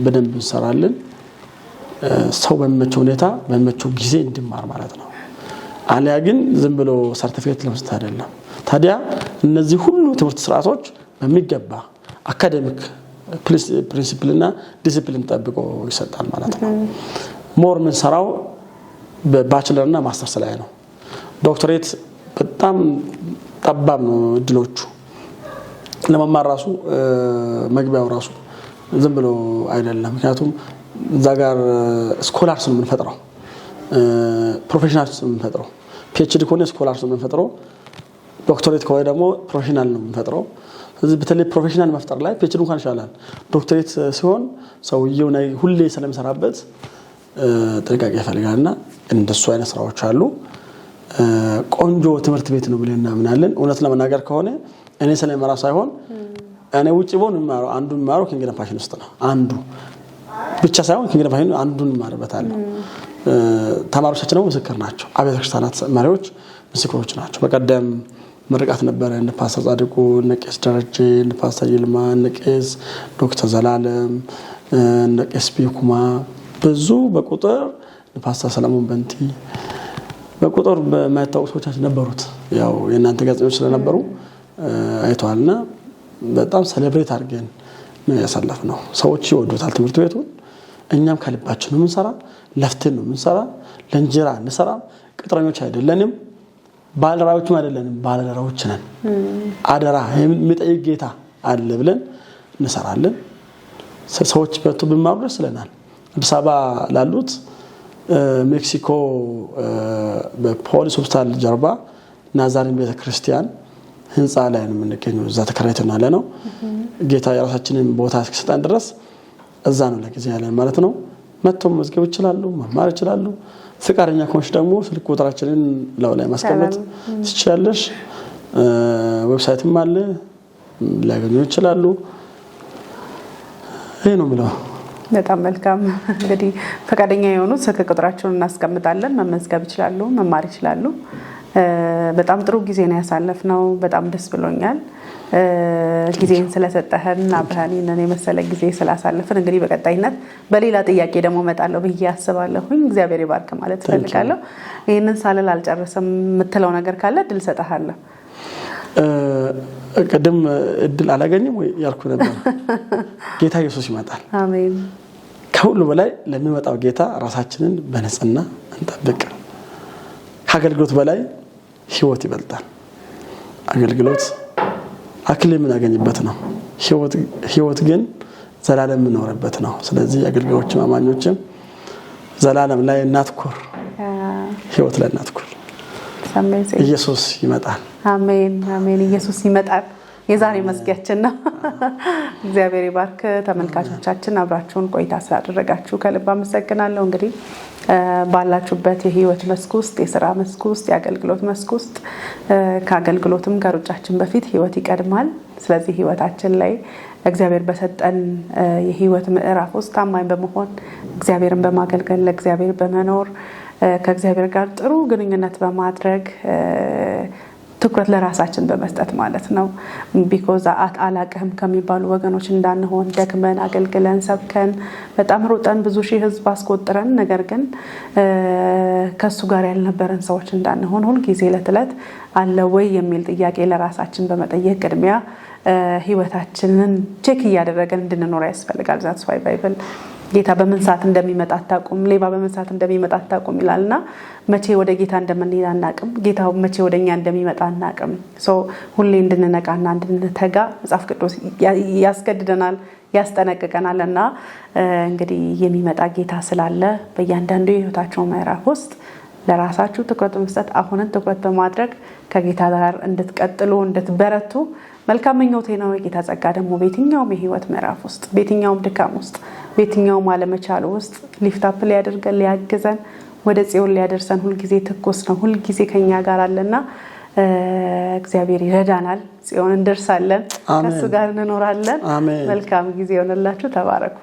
በደንብ እንሰራለን። ሰው በሚመቸው ሁኔታ በሚመቸው ጊዜ እንዲማር ማለት ነው። አሊያ ግን ዝም ብሎ ሰርቲፊኬት ለመስጠት አይደለም። ታዲያ እነዚህ ሁሉ ትምህርት ስርዓቶች በሚገባ academic principle ና discipline ጠብቆ ይሰጣል ማለት ነው። More የምንሰራው በ bachelor እና ማስተርስ ላይ ነው። ዶክተሬት በጣም ጠባብ ነው እድሎቹ ለመማር ራሱ መግቢያው ራሱ ዝም ብሎ አይደለም። ምክንያቱም እዛ ጋር scholars ነው የምንፈጥረው፣ professionals ነው የምንፈጥረው። PhD ከሆነ scholars ነው የምንፈጥረው፣ ዶክተሬት ከሆነ ደግሞ professional ነው የምንፈጥረው። ስለዚህ በተለይ professional መፍጠር ላይ PhD እንኳን ይሻላል። ዶክተሬት ሲሆን ሰውየው ሁሌ ስለሚሰራበት ጥንቃቄ ይፈልጋል እና እንደሱ አይነት ስራዎች አሉ። ቆንጆ ትምህርት ቤት ነው ብለን እናምናለን። እውነት ለመናገር ከሆነ እኔ ስለምመራ ሳይሆን እኔ ውጭ ብሆን የምማረው አንዱ የምማረው Kingdom Passion ውስጥ ነው። አንዱ ብቻ ሳይሆን Kingdom Passion አንዱን እማርበታለሁ። ተማሪዎቻችን ደግሞ ምስክር ናቸው። አብያተ ክርስቲያናት መሪዎች ምስክሮች ናቸው። በቀደም ምርቃት ነበረ። እነ ፓስተር ጻድቁ፣ እነ ቄስ ደረጀ፣ እነ ፓስተር ይልማ፣ እነ ቄስ ዶክተር ዘላለም፣ እነ ቄስ ቢኩማ ብዙ በቁጥር ፓስተር ሰለሞን በንቲ በቁጥር በማይታወቁ ሰዎቻችን ነበሩት። ያው የእናንተ ጋዜጠኞች ስለነበሩ አይተዋልና በጣም celebrate አድርገን ነው ያሳለፍነው። ሰዎች ይወዱታል ትምህርት ቤቱን። እኛም ከልባችን ነው የምንሰራ፣ ለፍተን ነው የምንሰራ። ለእንጀራ እንሰራም፣ ቅጥረኞች አይደለንም፣ ባለራዕዮችም አይደለንም፣ ባለአደራዎች ነን። አደራ የሚጠይቅ ጌታ አለ ብለን እንሰራለን። ሰዎች በቱ ቢማሩ ደስ ይለናል። አዲስ አበባ ላሉት ሜክሲኮ በፖሊስ ሆስፒታል ጀርባ ናዛሪን ቤተክርስቲያን ህንፃ ላይ ነው የምንገኘው። እዛ ተከራይተን ያለ ነው። ጌታ የራሳችንን ቦታ እስኪሰጠን ድረስ እዛ ነው ለጊዜ ያለን ማለት ነው። መጥቶ መመዝገብ ይችላሉ፣ መማር ይችላሉ። ፍቃደኛ ከሆንሽ ደግሞ ስልክ ቁጥራችንን ላው ላይ ማስቀመጥ ትችላለሽ። Website ም አለ፣ ሊያገኙ ይችላሉ። ይህ ነው የምለው። በጣም መልካም። እንግዲህ ፈቃደኛ የሆኑት ስልክ ቁጥራቸውን እናስቀምጣለን። መመዝገብ ይችላሉ፣ መማር ይችላሉ። በጣም ጥሩ ጊዜ ነው ያሳለፍነው። በጣም ደስ ብሎኛል ጊዜን ስለሰጠህን፣ አብረን ይህንን የመሰለ ጊዜ ስላሳለፍን። እንግዲህ በቀጣይነት በሌላ ጥያቄ ደግሞ እመጣለሁ ብዬ አስባለሁኝ። እግዚአብሔር ይባርክ ማለት እፈልጋለሁ። ይህንን ሳልል አልጨርስም የምትለው ነገር ካለ እድል እሰጥሃለሁ። ቅድም እድል አላገኝም ወይ ያልኩ ነበር። ጌታ ኢየሱስ ይመጣል። አሜን። ከሁሉ በላይ ለሚመጣው ጌታ ራሳችንን በንጽህና እንጠብቅ። ከአገልግሎት በላይ ሕይወት ይበልጣል። አገልግሎት አክሊል የምናገኝበት ነው። ሕይወት ግን ዘላለም የምኖርበት ነው። ስለዚህ አገልጋዮችም አማኞችም ዘላለም ላይ እናትኩር፣ ሕይወት ላይ እናትኩር። ኢየሱስ ይመጣል። አሜን አሜን። ኢየሱስ ይመጣል። የዛሬ መዝጊያችን ነው። እግዚአብሔር ይባርክ። ተመልካቾቻችን አብራችሁን ቆይታ ስላደረጋችሁ ከልብ አመሰግናለሁ። እንግዲህ ባላችሁበት የህይወት መስክ ውስጥ፣ የስራ መስክ ውስጥ፣ የአገልግሎት መስክ ውስጥ፣ ከአገልግሎትም ከሩጫችን በፊት ህይወት ይቀድማል። ስለዚህ ህይወታችን ላይ እግዚአብሔር በሰጠን የህይወት ምዕራፍ ውስጥ ታማኝ በመሆን፣ እግዚአብሔርን በማገልገል፣ ለእግዚአብሔር በመኖር፣ ከእግዚአብሔር ጋር ጥሩ ግንኙነት በማድረግ፣ ትኩረት ለራሳችን በመስጠት ማለት ነው። Because አላቅህም ከሚባሉ ወገኖች እንዳንሆን፣ ደክመን፣ አገልግለን፣ ሰብከን፣ በጣም ሮጠን፣ ብዙ ሺህ ህዝብ አስቆጥረን ነገር ግን ከእሱ ጋር ያልነበረን ሰዎች እንዳንሆን፣ ሁልጊዜ ዕለት ዕለት አለ ወይ የሚል ጥያቄ ለራሳችን በመጠየቅ ቅድሚያ ህይወታችንን check እያደረገን እንድንኖር ያስፈልጋል። That's why Bible ጌታ በምን ሰዓት እንደሚመጣ አታውቁም፣ ሌባ በምን ሰዓት እንደሚመጣ አታውቁም ይላል እና መቼ ወደ ጌታ እንደምንሄድ አናውቅም። ጌታ መቼ ወደ እኛ እንደሚመጣ አናውቅም። ሁሌ እንድንነቃና እንድንተጋ መጽሐፍ ቅዱስ ያስገድደናል፣ ያስጠነቅቀናል። እና እንግዲህ የሚመጣ ጌታ ስላለ በእያንዳንዱ የህይወታቸው ምዕራፍ ውስጥ ለራሳችሁ ትኩረት በመስጠት፣ አሁንን ትኩረት በማድረግ ከጌታ ጋር እንድትቀጥሉ፣ እንድትበረቱ መልካም ምኞቴ ነው። የጌታ ጸጋ ደግሞ በየትኛውም የህይወት ምዕራፍ ውስጥ፣ በየትኛውም ድካም ውስጥ፣ በየትኛውም አለመቻል ውስጥ lift up ሊያደርገን፣ ሊያግዘን፣ ወደ ጽዮን ሊያደርሰን ሁልጊዜ ትኩስ ነው። ሁልጊዜ ከኛ ጋር አለና እግዚአብሔር ይረዳናል። ጽዮን እንደርሳለን፣ ከእሱ ጋር እንኖራለን። መልካም ጊዜ ይሆንላችሁ። ተባረኩ።